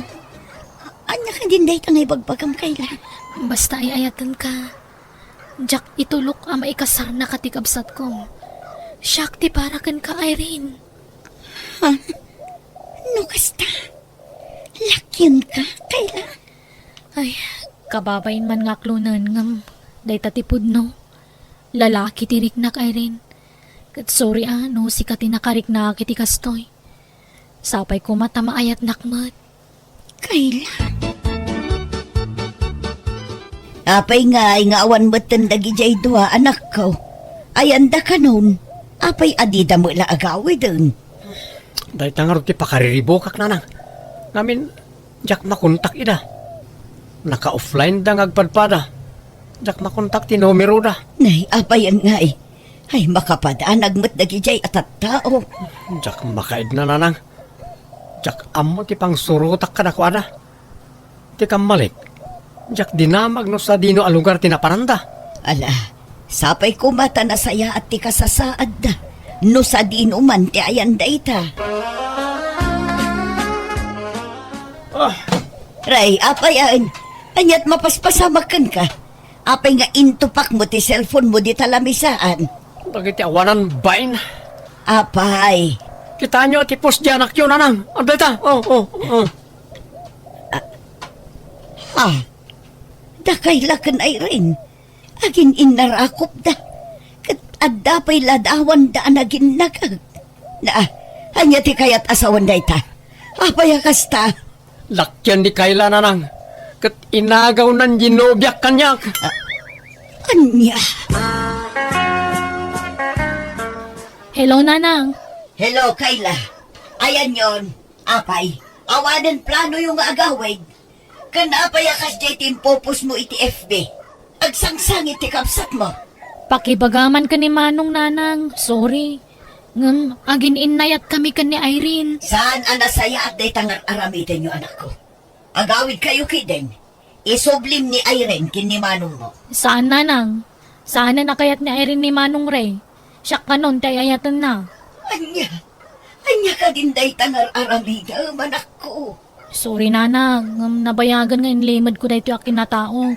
Ania kadin dayta nga ibagbagam, Kayla? Basta ay-ayatenka. Diak itulok a maikasarnaka ti kabsatko. Siak ti para kenka, Irene. Ha? No kasta? Lakionka, Kayla? Ay, kababain man nga aklonen ngem dayta ti pudno. Lalaki ti riknak, Irene. Ket sorry a no sika ti nakariknak iti kastoy. Sapay koma ta maayatnak met. Kayla. Apay ngay nga awan metten dagidiay dua, anakko? Ayanda kanon? Apay a dida met la agawiden? Dayta ngarud ti pakariribukak, nanang. Ngamin, diak makontak ida. Naka-offline da nga agpadpada. Diak makontak ti numero da. Nay, apay ngay? Ay, makapadanag met dagidiay a tattao. Diak makaidna, nanang. Diak ammo ti pangsurotak kadakuada. Ti kammalik, diak dinamag no sadino a lugar ti naparanda. Ala, sapay koma ta nasayaat ti kasasaadda no sadino man ti ayan dayta. Ah. Ray, apay aen? Aniat mapaspasamak kenka? Apay nga intupakmo ti cellphone mo dita lamisaan? Dagiti awanan bain. Apay. Kitaenyo ti post diay anakyo, nanang. Adda ita. Oh, oh, oh. Ah, ha? Dakay la ken Irene. Agin-innarakupda. Ket adda pay ladawanda a naginnagak. Na, ania ti kayat a sawen dayta? Apay a kasta? Lakian ni Kayla, nanang, ket inagawnan ti nobiak kaniak. Ah, ania? Hello, nanang. Hello, Kayla. Ayanyon, apay, awanen planoyo nga agawid? Ken apay a kasdiay ti impopostmo iti F B? Agsangsangit ti kabsatmo. Pakibagaman ken ni Manong, nanang. Sorry. Ngem agin-innayatkami ken ni Irene. Saan a nasayaat dayta nga ar-aramidenyo, anakko? Agawidkayo ketdin. Isublim ni Irene ken ni manongmo. Saan, nanang. Saanen a kayat ni Irene ni Manong Ray. Siak kanon ti ay-ayatenna. Ania? Ania kadin dayta nga ar-aramidem, anakko? Sorry, nanang, ngem nabayagen nga inlimedko daytoy a kinatao.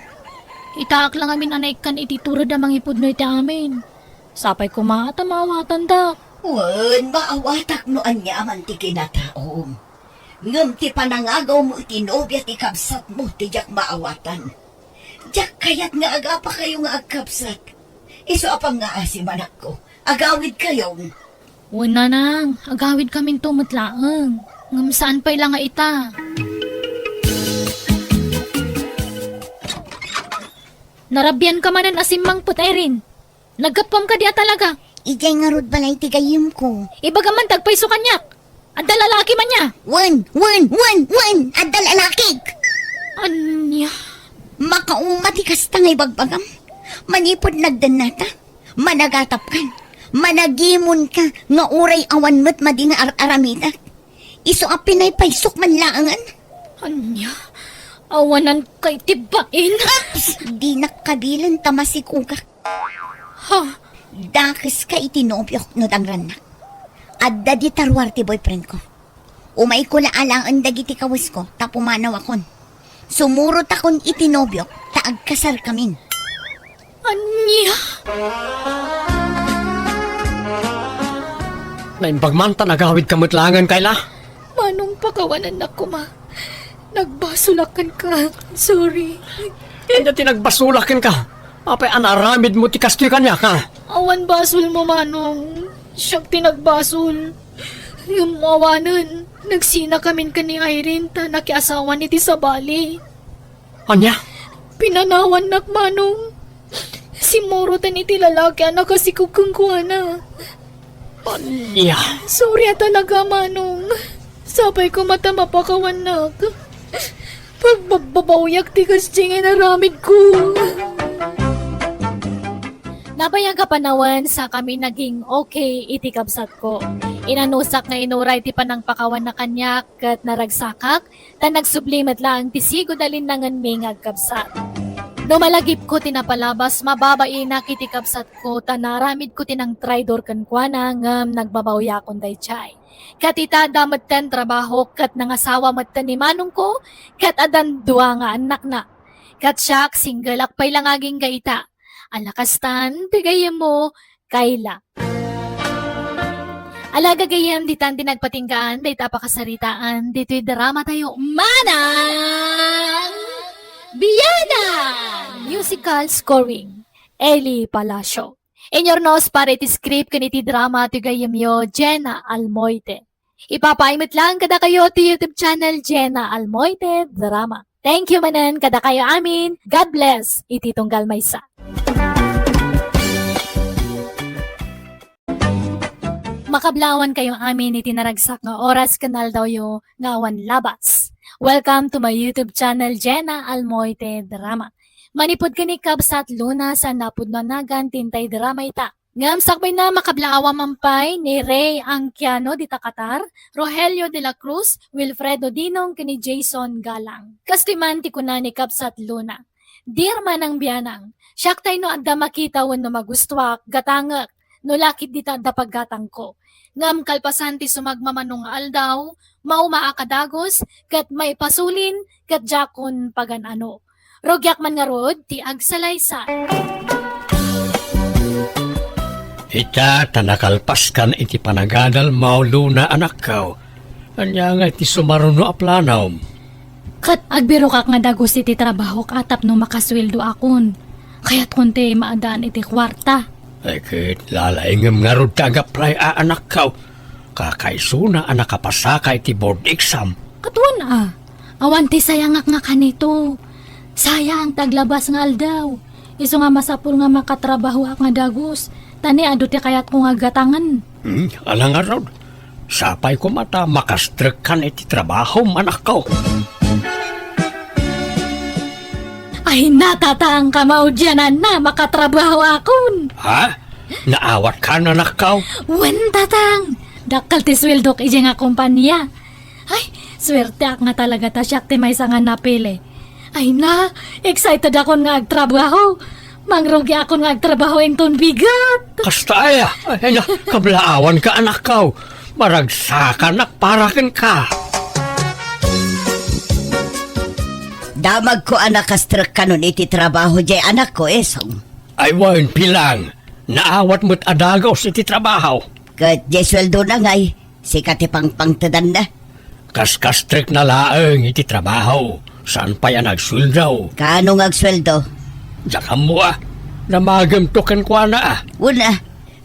Itaak la ngamin a naikkan iti tured a mangipudno iti amin. Sapay koma ta maawatandak. Wen, maawatak no ania man ti kinataom. Ngem ti panangagawmo iti nobia ti kabsatmo ti diak maawatan. Diak kayat nga agapakayo nga agkabsat. Isu a pangngaasim, anakko, agawidkayon. Wen, nanang, agawidkaminto met laeng. Ngem saan pay la nga ita? Narabianka manen a simmangpet, Irene. Naggapuam kadi a talaga? Idiay ngarud balay ti gayyemko. Ibagam man ti agpayso kaniak. Adda lalaki man nia? Wen, wen, wen, wen! Adda lalakik! Ania? Makaumma ti kasta nga ibagbagam. Manipud nagdennata, managatapkan, managimonka nga uray awan met madi nga ar-aramidak. Isu a pinaypaysok man laengen. Ania? Awanan kay ti bain? Ups! Dinak kabilen ta masigugak. Ha? Dakeska iti nobiok no dangrannak. Adda dita ruar ti boyfriendko. Umayko la alaen dagiti kawesko ta pumanawakon. Sumurotakon iti nobiok ta agkasarkamin. Ania? Naimbag man ta nagawidka met laengen, Kayla. Manong, pakawanennak koma. Nagbasolak kenka. Sorry. Ania ti nagbasolak kenka? Apay a naaramidmo ti kastoy kaniak, ha? Awan basolmo, Manong. Siak ti nagbasol. Ngem awanen, nagsinakamin ken ni Irene ta nakiasawan iti sabali. Ania? Pinanawannak, Manong. Simmuroten iti lalaki a nakasikog kenkuana. Ania? Sorry a talaga, Manong. Sapay koma ta mapakawannak. Pagbabbabawiak ti kasdiay nga inaramidko. Nabayag a panawen, sakami naging okay iti kabsatko. Inanusak nga inuray ti panangpakawanna kaniak ket naragsakak, ta nagsubli met laeng ti sigud a linnangenmi nga agkabsat. No malagipko ti napalabas, mababainak iti kabsatko, ta naaramidko ti nangtraidor kenkuana, ngem nagbabawiakon daydiay. Ket ita, adda metten trabahok, ket nangasawa metten ni manongko, ket addan dua nga annakna. Ket siak, singgelak pay la nga agingga ita. Ala kastan, ti gayyemmo, Kayla. Ala gagayyem, ditan ti nagpatinggaan dayta a pakasaritaan ditoy drama tayo, Manang Bianan! Musical scoring, Eli Palacio. Inyurnos para iti script ken iti drama ti gayyemyo, Jenna Almoite. Ipapaay met lang kadakayo ti YouTube channel, Jenna Almoite Drama. Thank you manen kadakayo amin. God bless iti tunggal maysa. Makablaawan kayo amin iti naragsak nga oras ken aldawyo nga awan labas. Welcome to my YouTube channel, Jenna Almoite Drama. Manipud ken ni Kabsat Luna, saan napudno a nagan ti intay drama ita. Ngem sakbayna, makablaawan man pay ni Ray Angkiano dita Qatar, Rogelio de la Cruz, Wilfredo Dinong ken ni Jason Galang. Kastoy man ti kuna ni Kabsat Luna, "Dear Manang Bianang, siak tay no adda makita wenno magustuak, gatangek, no la ketdi ta adda paggatangko. Ngem kalpasan ti sumagmamano nga aldaw, maumaak a dagus, ket maipasulin, ket diakon pagan-ano. Rugiak man ngarud ti agsalaysay." Ita, ta nakalpaskan iti panagadalmo, Luna, anakko. Ania nga iti sumaruno a planom? Ket agbirokak nga dagus iti trabahok a tapno makasueldoakon. Kayatkon ti maadaan iti kuarta. Ay, ket lalaingem ngarud ti ag-apply a, anakko. Kakaisuna a nakapasaka iti board exam. Ket wen a, awan ti sayangak nga kanito. Sayang ti aglabas nga aldaw. Isu nga masapul nga makatrabahoak nga dagus, ta ni adu ti kayatko nga gatangen. Hmm, ala ngarud. Sapay koma ta makastrekkan iti trabahom, anakko. Ay, natatangka maudiananna, makatrabahoakon. Ha? Naawatkan, anakko? Wen, tatang. Dakkel ti sueldok idiay nga kompania. Ay, suerteak nga talaga ta siak ti maysa nga napili. Ay na, excited akon nga agtrabaho. Mangrugiakon nga agtrabaho inton bigat. Kasta aya? Ay na, kablaawanka, anakko. Maragsakanak para kenka. Damagko a nakastrekkanon iti trabaho diay anakko, Esong. Ay wen, pilang. Naawat met a dagus iti trabaho. Ket diay sueldona ngay, sika ti pangpangtedanna. Kaskastrekna laeng iti trabaho, saan pay a nagsueldo. Kaano nga agsueldo? Diak ammo a, namagemto kenkuana a. Wen a,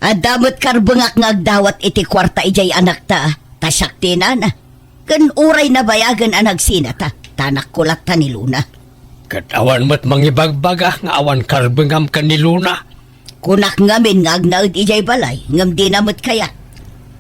adda met karbengak nga agdawat iti kuarta idiay anakta a, ta siak ti inana. Ken uray nabayagen a nagsinata, ta anakko latta ni Luna. Ket awan met mangibagbaga nga awan karbengam ken ni Luna. Kunak ngamin nga agnaed idiay balay, ngem dina met kayat.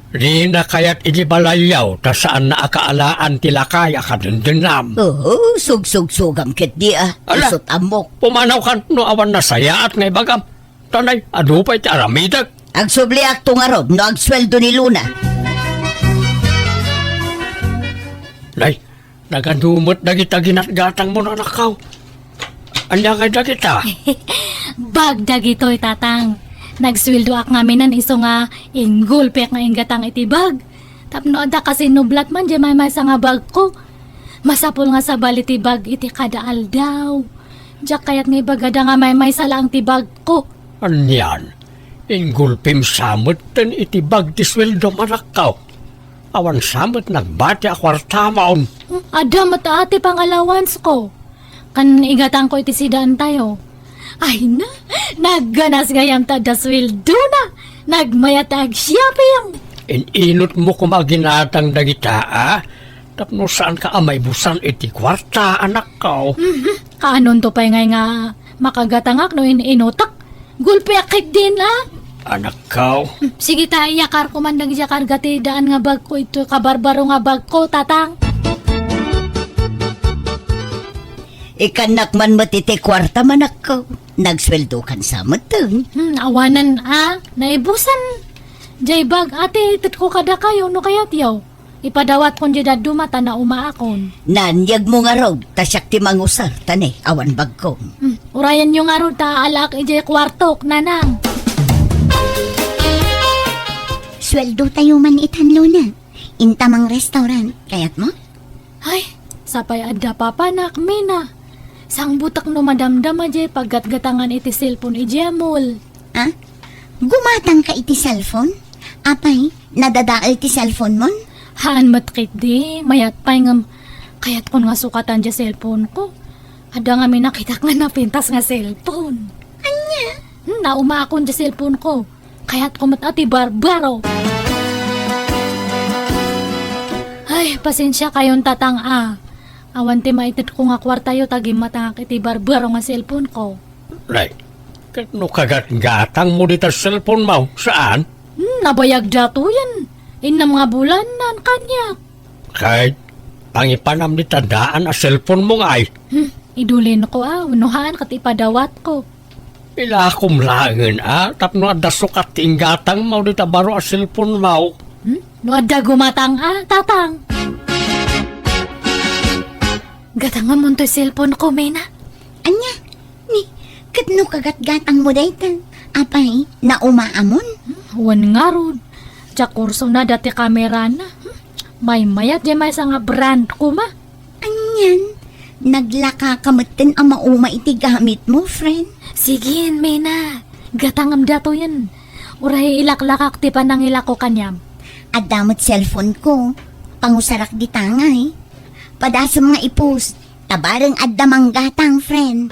Dina kayat idiay balayyo, ta saanna a kaalaan ti lakay a kadendennam. Oo, sugsugsugam ketdi a, ala, isut' ammok. Pumanawkan no awan nasayaat nga ibagam. Ta nay, adu pay ti aramidek. Agsubliakto ngarud no agsueldo ni Luna. Nay, nagadu met dagita ginatgatangmo, anakko. Ania ngay dagita? Bag dagitoy, tatang. Nagsueldoak ngaminen isu nga inggulpiak nga inggatang iti bag. Tapno adda kasinublat man diay maymaysa nga bagko. Masapul nga sabali ti bag iti kada aldaw. Diak kayat nga ibagada nga maymaysa laeng ti bagko. Anian? Inggulpim sa metten iti bag ti sueldom, anakko. Awan sa met nagbati a kuartamon. Adda met a ti pangalawansko. Ken igatangko iti sidaentayo. Ay na, nagganas gayam ta adda sueldona. Nagmayat ta ag-shopping. In-inutmo koma ginatang dagita a, tapno saanka a maibusan iti kuarta, anakko. Mhm. Kaanonto pay ngay nga makagatangak no in-inutak? Gulpiak ketdin a. Anakko. Hmm, sige ta, iyakarko man dagiti karga ti daan nga bagko itoy kabarbaro nga bagko, tatang. Ikannak man met iti kuarta, anakko. Nagsueldokan sa metten. Hmm, awanen a, naibusan. Diay bag, ati, itedko kadakayo no kayatyo. Ipadawatkon diay dadduma ta naumaakon. Naan, yegmo ngarud, ta siak ti mangusar, ta ne, awan bagko. Hmm, Urayenyo ngarud ta alaak idiay kuartok, Nanang. Sueldotayo man itan, Luna. Inta mang restaurant. Kayatmo? Ay, sapay adda papanak, Mina. Sangbutek no madamdama diay paggatgatangan iti cellphone idiay mall. Ah? Gumatangka iti cellphone? Apay, nadadael ti cellphone mon? Haan met ketdi, mayat pay ngem kayatkon nga sukatan diay cellphone ko. Adda ngamin nakitak nga napintas nga cellphone. Ania? Hmm, naumaakon diay cellphone ko. Kayatko met a ti barbaro. Ay, pasensiakayon, Tatang, a. Awan ti maitedko nga kuartayo ta gimmatangak iti barbaro nga cellphone ko. Nay, ket no kagatgatangmo dita cellphone mo, saan? Hmm, nabayag datoyen. Innem nga bulan, naan kaniak. Ket pangipanam dita daan a cellphone mo ngay. Hmm, idulinko a, wenno haan ket ipadawatko. Ilakom laengen a, tapno adda sukat ti inggatangmo dita baro a cellphone mo. Hmm? No adda gumatang a, Tatang? Gatangamon toy cellphone ko, Mina. Ania? Ni, ket no kagatgatangmo dayta, apay, naumaamon? Hmm, wen ngarud. Diak kursona dati kamerana. Hmm, maymayat diay maysa nga brand koma. Anian? Naglakaka metten a mauma iti gamitmo, friend? Sige, Mina. Gatangem datoyen. Uray ilaklakak ti panangilako kaniam. Adda met cellphone ko. Pangusarak dita ngay. Padasem nga i-post. Ta bareng adda manggatang, friend.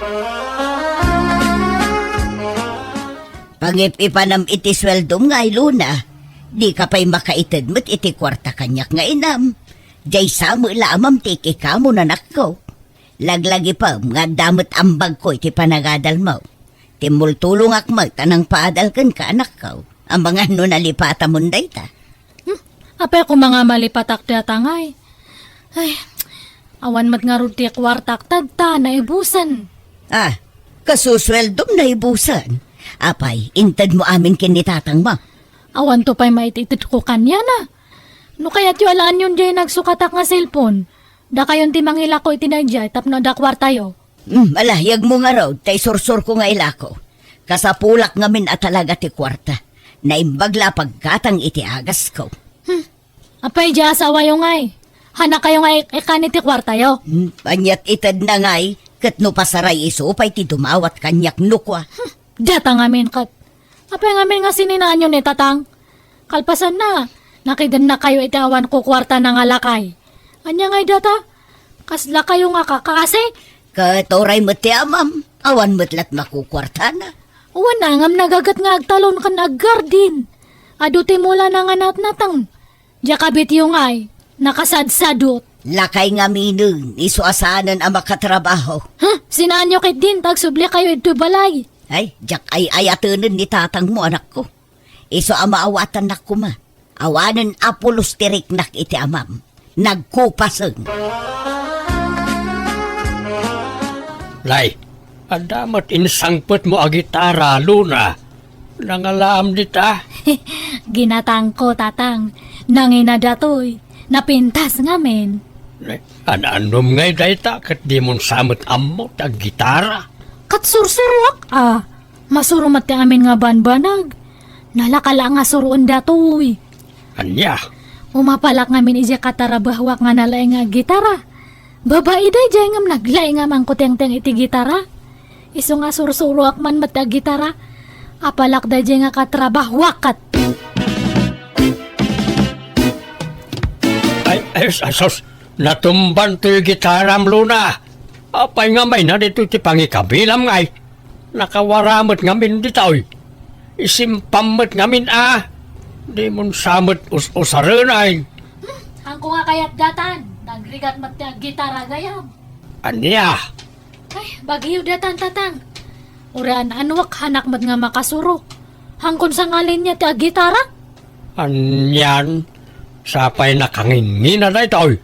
Pangip-ipanem iti sueldom ngay, Luna. Dika pay makaited met iti kuarta kaniak nga inam. Diay sa met la amam ti ikikamo, anakko. Laglagipem nga adda met ambagko iti panagadalmo. Timmultulongak met a nangpaadal kenka, anakko. Amangan no nalipatamon dayta. Hmm, apay koma nga malipatak dayta ngay? Ay, awan met ngarud ti kuartak, tadta, naibusen. Ah, kasusueldom naibusen. Apay, intedmo amin ken ni tatangmo? Awanto pay maititedko kaniana. No kayatyo alaenyon diay nagsukatak nga cellphone, dakayon ti mangilako iti daydiay tapno adda kuartayo. Hmm, alayagmo ngarud ta isursurko nga ilako. Kasapulak ngamin a talaga ti kuarta. Naimbag la a paggatang iti agasko. Hmm. Apay, diay asawayo ngay? Hanakayo nga ik-, ikkan iti kuartayo? Hmm, aniat itedna ngay, ket no pasaray isu pay ti dumawat kaniak no kua. Hmm. Dayta ngamin ket. Apay ngamin nga sininaanyo ni tatang? Kalpasanna, nakidennakayo iti awan kukuartana nga lakay. Ania ngay dayta? Kaslakayo nga kakasi? Ket uray met ti amam, awan met lat makukuartana. Wen a ngem nagaget nga agtalon ken aggardin. Adu ti mulana nga natnateng. Diay kabityo ngay, nakasadsadot. Lakay ngaminen, isu a saanen a makatrabaho. Huh? Sinaanyo ketdin ta agsublikayo idtoy balay? Ay, diak ay-ayatenen ni tatangmo, anakko. Isu a maawatannak koma. Awanen a pulos ti riknak iti amam. Nagkupasen. Nay, adda met insangpetmo a gitara, Luna. Nangalaam dita? Ginatangko, tatang. Nangina datoy. Napintas ngamin. An-annom ngay dayta ket dimon sa met ammo ti aggitara? Ket sursuroak a. Masuro met ti amin nga banbanag. Nalaka la nga suroen datoy. Ania? Umapalak ngamin idiay katrabahoak nga nalaing nga gitara. Babai daydiay ngem naglaing a mangkutengteng iti gitara. Isu nga sursuroak man met ti aggitara. Apalak daydiay nga katrabahoak ket. Ay, ay, sus, natumban toy gitaram, Luna. Apay nga mayna ditoy ti pangikabilam ngay? Nakawara met ngamin ditoy. Isimpam met ngamin a. Dimon sa met us-usaren ay. Hmm, haanko nga kayat datan. Nagrigat met ti aggitara gayam. Ania? Ay, bagiyo datan, tatang. Uray an-anuak, haanak met nga makasuro. Haankon sa nga linia ti aggitara? Anian, sapay nakangingina daytoy.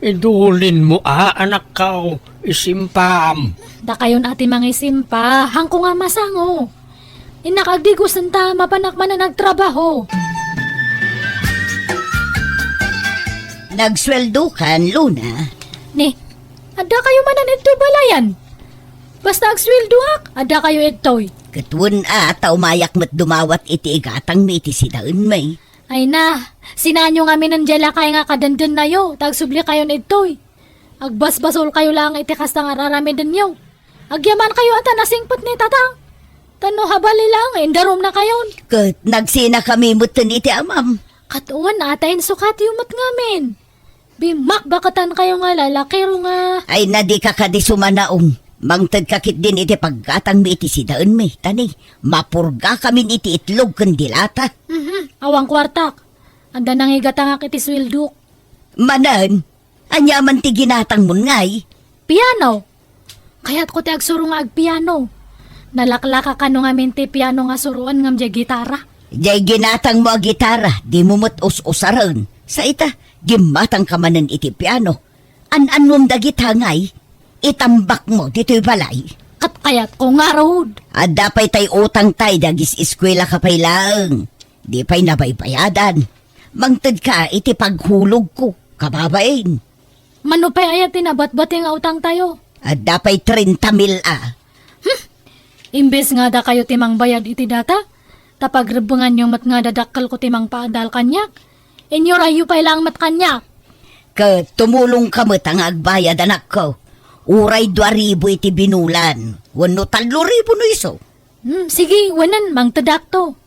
Idulinmo a, anakko, isimpam. Dakayon a ti mangisimpa, haanko nga masango. Innak agdigosen ta mapanak manen agtrabaho. Nagsueldokan, Luna. Ni, adda kayo manen idto balayan? Basta agsueldoak, adda kayo ittoy. Ket wen a, ta umayak met dumawat iti igatangmi iti sidaenmi. Ay na, sinaanyo ngamin diay lakay nga kadendennayo, ta agsubli kayon ittoy. Agbasbasol kayo lang iti kasta nga ar-aramidenyo. Agyaman kayo a ta nasingpet ni Tatang. Ta no habali lang, indarumna kayon. Ket nagsina kami metten iti amam. Ket wen a, ta insukatyo met ngamin. Bimmakbakatan kayo nga lalakiro nga. Ay na, dika kadi sumanaong. Mangted ka ketdin iti paggatangmi iti sidaenmi, ta ni, mapurga kamin iti itlog ken dilata. Mhm, awan kuartak. Adda nangigatangak iti sueldok. Manen, ania man ti ginatangmon ngay? Piano. Kayatko ti agsuro nga agpiano. Nalaklaka kano ngamin ti piano nga suroan ngem diay gitara. Diay ginatangmo a gitara, dimo met us-usaren. Sa ita, gimmatangka manen iti piano. An-annom dagita ngay, itambakmo ditoy balay. Ket kayatko ngarud. Adda pay tay utangtay, dagis eskuelaka pay laeng. Di pay nabaybayadan. Mangtedka iti paghulogko, kababain. Mano pay aya ti nabatbati nga utangtayo? Adda pay trenta mil a. Hmm. Imbes nga dakayo ti mangbayad iti data, ta pagrebbenganyo met nga dadakkelko ti mangpaadal kaniak, inyurayyo pay laeng met kaniak. Ket tumulongka met a nga agbayad, anakko. Uray dua ribu iti binulan, wenno tallo ribu no isu. Hmm, sige, wenen, mangtedakto.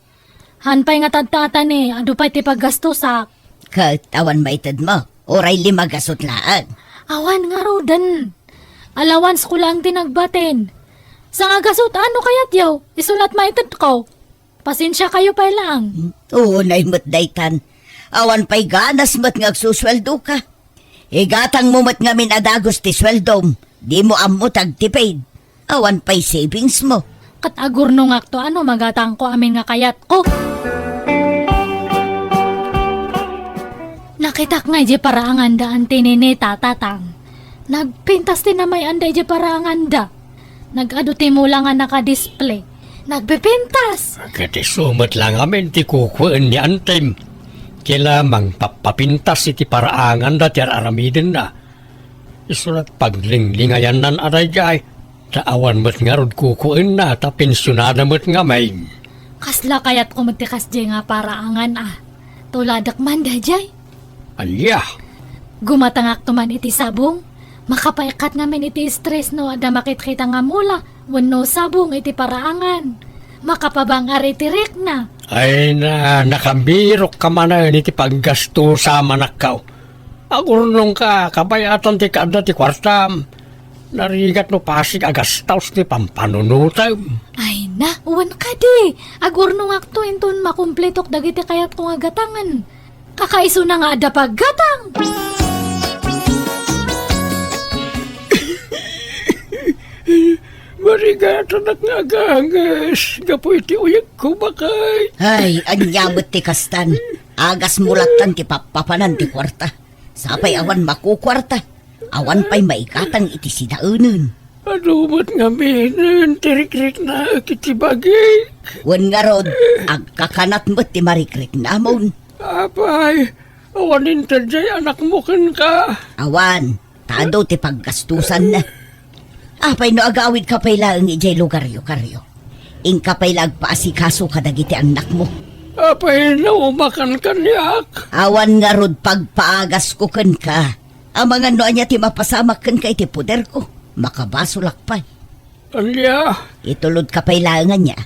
Haan pay nga tadtaatan, adu pay ti paggastosak. Ket awan maitedmo, uray lima gasut laeng. Awan ngaruden. Alawansko laeng ti nagbatin. Sangagasut a no kayatyo, isu la't maitedko. Pasensiakayo pay laeng. Unay met daytan. Awan pay ganas met nga agsusueldoka. Igatangmo met ngamin a dagus ti sueldom. Dimo ammo ti agtipid. Awan pay savings mo. Ket agurnongakto a no magatangko amin nga kayatko. Nakitak nga idiay paraanganda anti ni Tatang. Nagpintas ti namay-anda idiay paraanganda. Nag-adu ti mula nga nakadisplay. Nagpipintas! Ket isu met la ngamin ti kukuen ni Antim. Kila mangpappapintas iti paraanganda ti ar-aramidenna. Isu la't paglinglingayannan a daydiay, ta awan met ngarud kukuenna ta pensionada met ngamin. Kasla kayatko met ti kasdiay nga paraangan a. Tuladek man daydiay. Ania? Gumatangakto man iti sabong, makapaikkat ngamin iti stress no adda makitkita nga mula wenno sabong iti paraangan. Makapabang-ar iti rikna. Ay na, nakabirokka manen iti paggastosa, manakkaw. Agurnongka, kabayatan ti kaadda ti kuartam. Narigat no pasig a gastos ti pampanunotem. Ay na, wen kadi. Agurnongakto inton makumpletok dagiti kayatko nga gatangen. Kakaisuna nga adda paggatang. Marigatanak nga aganges gapu iti uyegko, bakay. Ay, ania met ti kastan? Agasmo lattan ti pappapanan ti kuarta. Sapay awan makukuarta, awan pay maigatang iti sidaenen. Adu met ngaminen ti rikriknaek iti bagik. Wen ngarud, agkakanat met ti marikriknamon. Apay, awan inted diay anakmo kenka? Awan, ta adu ti paggastosanna. Apay no agawidka pay laeng idiay lugaryo, Kario? Inka pay la agpaasikaso kadagiti annakmo. Apay no umakan kaniak? Awan ngarud pagpaagasko kenka. Amangan no ania ti mapasamak kenka iti poderko, makabasolak pay. Ania? Itulodka pay laeng ania.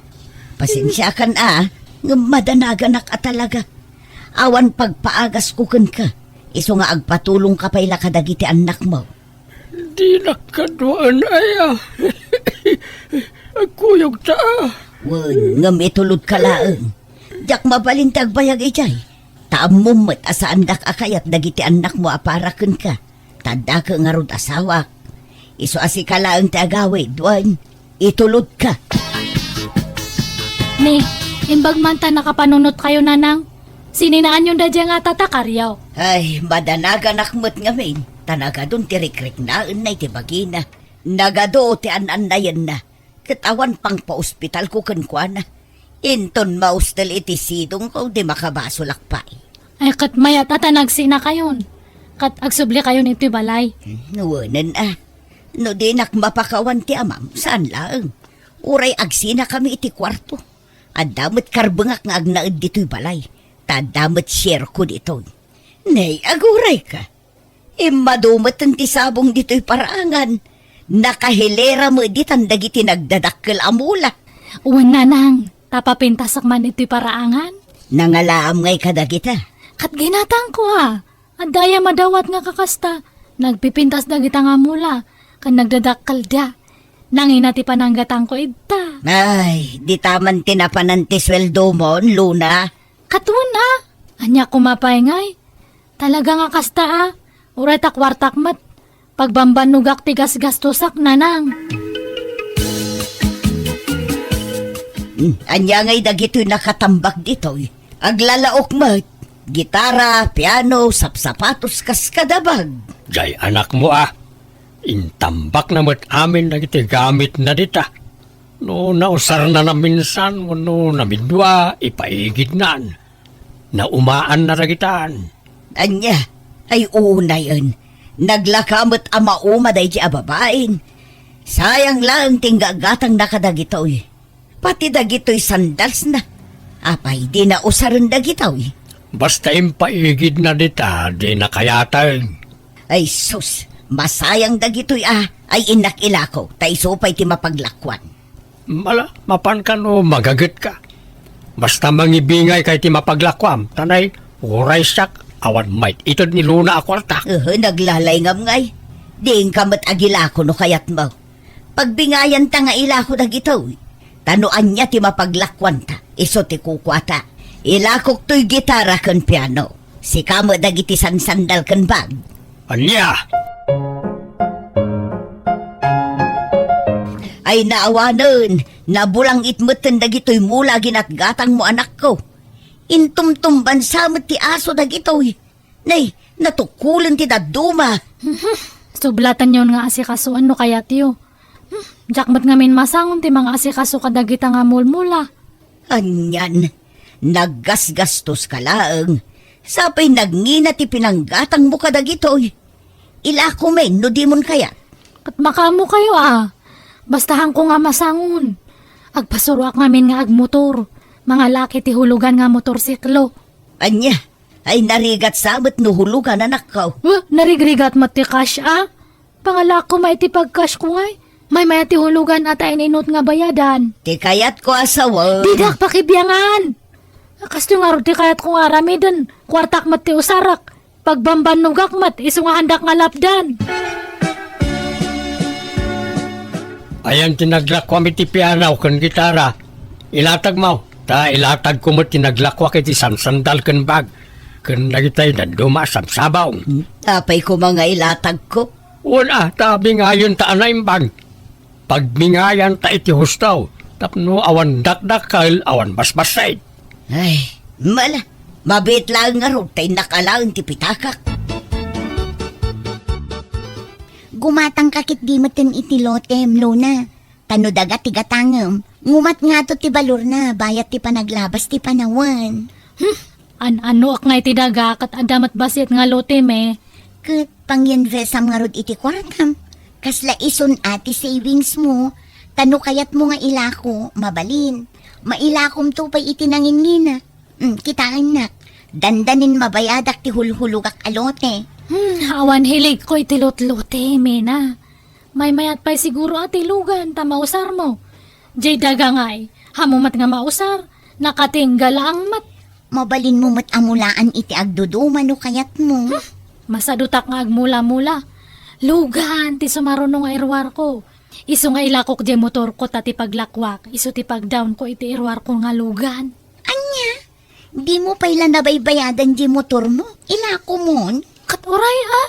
Pasensiakan a, ngem madanaganak a talaga. Awan pagpaagasko kenka, isu nga agpatulongka pay la kadagiti annakmo. Dinak kaduaen aya. Agkuyogta a. Wen, ngem itulodka laeng. Diak mabalin ti agbayag idiay. Ta ammom met a saandak a kayat dagiti annakmo a para kenka. Ta addaka ngarud asawak. Isu a sika laeng ti agawid, wen, itulodka. Ni, imbag man ta nakapanunotkayo, Nanang. Sininaanyon daydiay nga tata, Kario? Ay, madanaganak met ngamin, ta nagadun ti rikriknaenna iti bagina. Nagadu ti an-annayenna. Ket awan pangpaospitalko kenkuana. Inton maustel iti sidongko, di makabasolak pay. Ay, ket mayat a ta nagsinakayon. Ket agsublikayon iti balay. Hmm, wenen a. No dinak mapakawan ti amam, saan laeng. Uray agsinakami iti kuarto. Adda met karbengak nga agnaed ditoy balay, ta adda met shareko ditoy. Nay, agurayka. Immadu met ti sabong ditoy paraangan. Nakahilera met ditan dagiti nagdadakkel a mula. Wen, nanang, ta papintasak man iti paraangan. Nangalaam ngay kadagita? Ket ginatangko a. Adda aya madawat nga kakasta. Nagpipintas dagita nga mula, ken nagdadakkelda. Nangina ti pananggatangko ita. Ay, dita man ti napanan ti sueldom, Luna. Ket wen a, ania koma pay ngay? Talaga nga kasta a, uray ta kuartak met, pagbambannogak ti gasgastosak, nanang. Hmm, ania ngay dagitoy nakatambak ditoy? Aglalaok met, gitara, piano, sapsapatos, kas kadabag. Jay anakmo a, intambakna met amin dagiti gamitna dita. No nausarna naminsan wenno namidua, ipaigidnan. Naumaanna dagitan. Ania? Ay unayen. Naglaka met a mauma daydi a babain. Sayang laeng ti inggagatangna kadagitoy. Pati dagitoy sandalsna. Apay, di nausaren dagitoy? Basta impaigidna dita, di nakayateng. Ay sus, masayang dagitoy a, ay innak ilako, ta isu pay ti mapaglakuan. Mala, mapan kano magagetka. Basta mangibingayka iti mapaglakuam, ta nay, uray siak, awan mait-ited ni Luna a kuarta. Uhu, naglalay ngam ngay. Diinka met agilako no kayatmo. Pagbingayanta nga ilako dagitoy. Ta no ania ti mapaglakuanta, isu ti kukuata. Ilakok toy gitara ken piano. Sika met dagiti sansandal ken bag. Ania? Ay naawanen, nabulangit metten dagitoy mula ginatgatangmo, anakko. Intumtumbansa met ti aso dagitoy. Nay, natukulen ti dadduma. Sublatanyon nga asikasoen no kayatyo. Hmm, diak met ngamin masangon ti mangaasikaso kadagita nga mulmula. Anian, naggasgastoska laeng. Sapay nagngina ti pinanggatangmo kadagitoy. Ilakomen no dimon kayat. Ket makaammokayo a. Basta haanko nga masangon. Agpasuroak ngamin nga agmotor. Mangalaak iti hulugan nga motorsiklo. Ania? Ay, narigatsa met no hulugan, anakko. Huh, narigrigat met ti cash a? Pangalaak koma iti pag-cash ko ngay. Maymay-at ti hulugan a ta in-inut nga bayadan. Ti kayatko a sawen. Didak pakibiangan. Kastoy ngarud ti kayatko nga aramiden. Kuartak met ti usarak. Pagbambannogak met, isu nga haandak nga lapdan. Ayan ti naglakuam iti piano ken gitara. Ilatagmo, ta ilatagko met ti naglakuak iti sansandal ken bag, ken dagitay dadduma a sabsabong. Hmm, apay koma nga ilatagko? Wen a, ta bingayonta a naimbag. Pagbingayanta iti husto, tapno awan dakdakkel, awan basbassit. Ay, mala, mabiit laeng ngarud ta innak alaen ti pitakak. Gumatangka ketdi metten iti lotem, Luna. Ta no daga ti gatangem, ngumat ngato ti balorna bayat ti panaglabas ti panawen. Hmm, an-anoak nga iti daga ket adda met bassit nga lotem e. Ket panginvestam ngarud iti kuartam. Kasla isun a ti savings mo, ta no kayatmo nga ilako, mabalin. Mailakomto pay iti nangingina. Hmm, kitaennak, dandanin mabayadak ti hulhulogak a lote. Hmm, awan hiligko iti lotlote, Mena. Maymayat pay siguro a ti lugan ta mausarmo. Jay daga ngay, haanmo met nga mausar, nakatingga laeng met. Mabalinmo met a mulaan iti agduduma no kayatmo. Hmm, masadutak nga agmula-mula. Lugan ti sumaruno nga iruarko. Isu nga ilakok jay motorko ta ti paglakuak, isu ti pagdawnko iti iruarko nga lugan. Ania? Dimo pay la nabaybayadan jay motormo? Ilakomon? Ket uray a?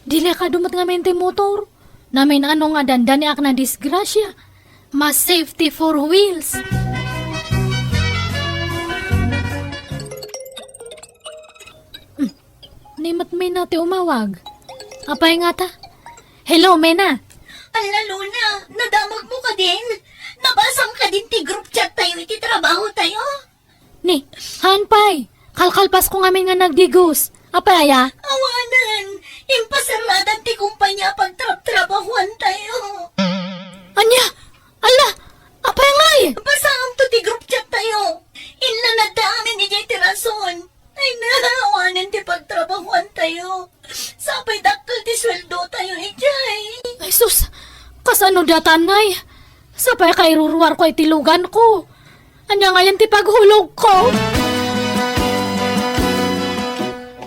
Delikado met ngamin ti motor. Namin-ano nga dandaniak nadisgrasia. Mas safety four wheels. Hmm. Ni met Mena ti umawag. Apay ngata? Hello, Mena. Alla, Luna, nadamagmo kadin? Nabasam kadin ti group chat tayo iti trabaho tayo? Ni, haan pay. Kalkalpasko ngamin nga nagdigos. Apay aya? Awanen, impasaradan ti kumpanya a pagtrabtrabahuan tayo. Ay na, awanen ti pagtrabahoantayo. Sapay dakkel ti sueldotayo idiay. Ay sus, kasano datan ngay? Sapay kairuruarko iti luganko. Ania ngayen ti paghulogko?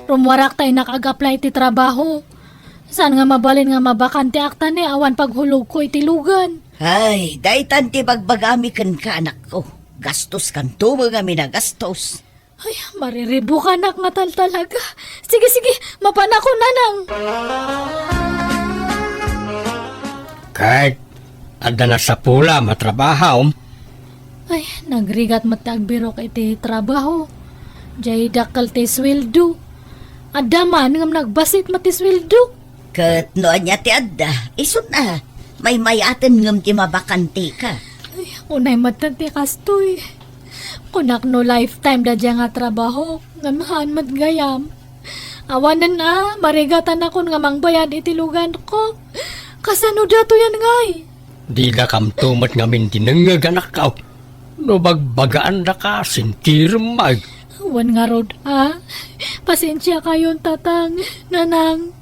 Rummuarak ta innak ag-apply ti trabaho. Saan nga mabalin nga mabakanteak ta ne awan paghulogko iti lugan? Ay, daytan ti bagbagami kenka, anakko. Gastos kanto met ngamin a gastos. Ay, mariribukanak nga taltalaga. Sige, sige, mapanakon, nanang. Ket adda nasapulam a trabahom? Ay, nagrigat met ti agbirok iti trabaho. Jay dakkel ti sueldo. Adda man ngem nagbasit met ti sueldo. Ket no ania ti adda, isun a, maymayaten ngem ti mabakantika. Ay, unay met ti kastoy. Kunak no lifetime da dia nga trabaho, ngem haan met gayam. Awanen a, marigatanakon nga mangbayad iti luganko. Kasano datoyen ngay? Didakamto met ngamin dinengngeg, anakko. No bagbagaandaka, sintirem met. Wen ngarud a, pasensiakayon, tatang, nanang.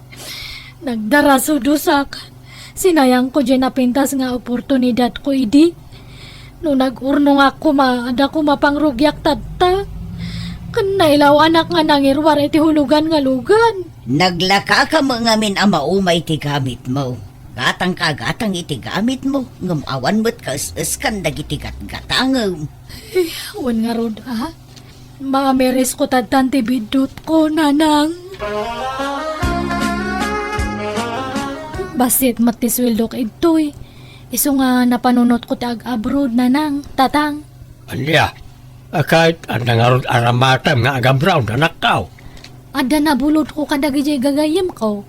Nagdarasudosak. Sinayangko diay napintas nga oportunidadko idi. No nag-urnongak koma, adda koma pangrugiak tatta. Ken nailaw-anak nga nangiruar iti hulogan nga lugan. Naglakaka met ngamin a maumay ti gamitmo. Gatangka gatang iti gamitmo, ngem awan met kaes-eskan dagiti gatgatangem. Ay, wen ngarud a. Maamirisko tattan ti biddutko, nanang. Bassit met ti sueldok idtoy. Isu nga napanunotko ti ag-abroad, nanang, tatang. Ania? A, ket adda ngarud aramatem nga ag-abroad, anakko? Adda nabulodko kadagiti gagayyemko.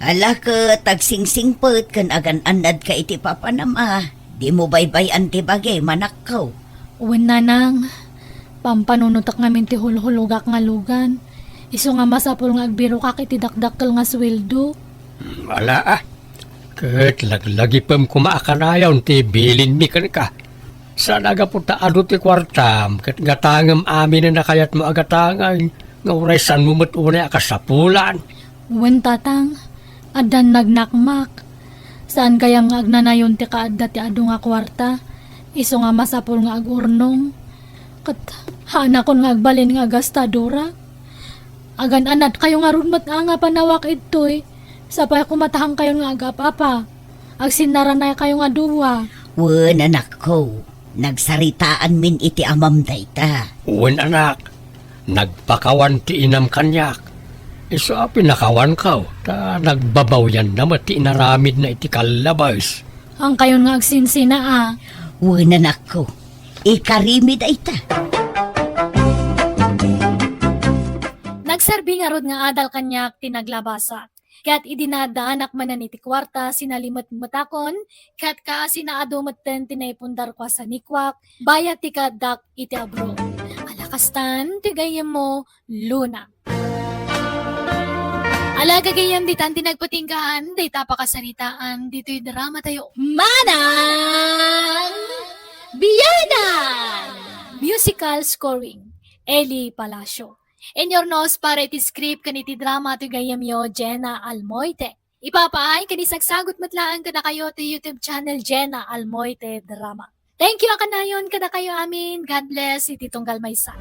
Ala ket agsingsingpet ken agan-annadka iti papanam a. Dimo baybay-an ti bagim, anakko. Wen, nanang, pampanunotek ngamin ti hulhulogak nga lugan. Isu nga masapul nga agbirokak iti dakdakkel nga sueldo. Hmm, ala a. Ket laglagipem koma a kanayon ti bilinmi kenka. Saan a gapu ta adu ti kuartam ket gatangem aminen a kayatmo a gatangen nga uray saanmo met unay a kasapulan. Wen, tatang, addan nagnakmak. Saan gayam nga agnanayon ti kaadda ti adu nga kuarta, isu nga masapul nga agurnong. Ket haanakon nga agbalin nga agastadora. Agan-anadkayo ngarud met a nga panawak idtoy, sapay koma ta haankayon nga agap-apa. Agsinnaranaykayo nga dua. Wen, anakko, nagsaritaanmin iti amam dayta. Wen, anak, nagpakawan ti inam kaniak. Isu a pinakawanko, ta nagbabawianna met ti inaramidna iti kallabes. Haankayon nga agsinsina a. Wen, anakko, ikarimi dayta. Nagserbi ngarud nga adal kaniak ti naglabasak. Ket idi naaddaanak manen iti kuarta, sinalimetmetakon, ket kaasina adu metten ti naipundarko a sanikuak, bayat ti kaaddak iti abroad. Ala kastan, ti gayyemmo, Luna. Ala, gagayyem, ditan ti nagpatinggaan, dayta pakasaritaan, ditoy dramatayo. Manang Biyanan! Musical scoring, Eli Palacio. Inurnos para iti script ken iti drama ti gayyemyo, Jenna Almoite. Ipapaay ken isagsagut met laeng kadakayo ti YouTube channel Jenna Almoite Drama. Thank you a kanayon kadakayo amin. God bless iti tunggal maysa.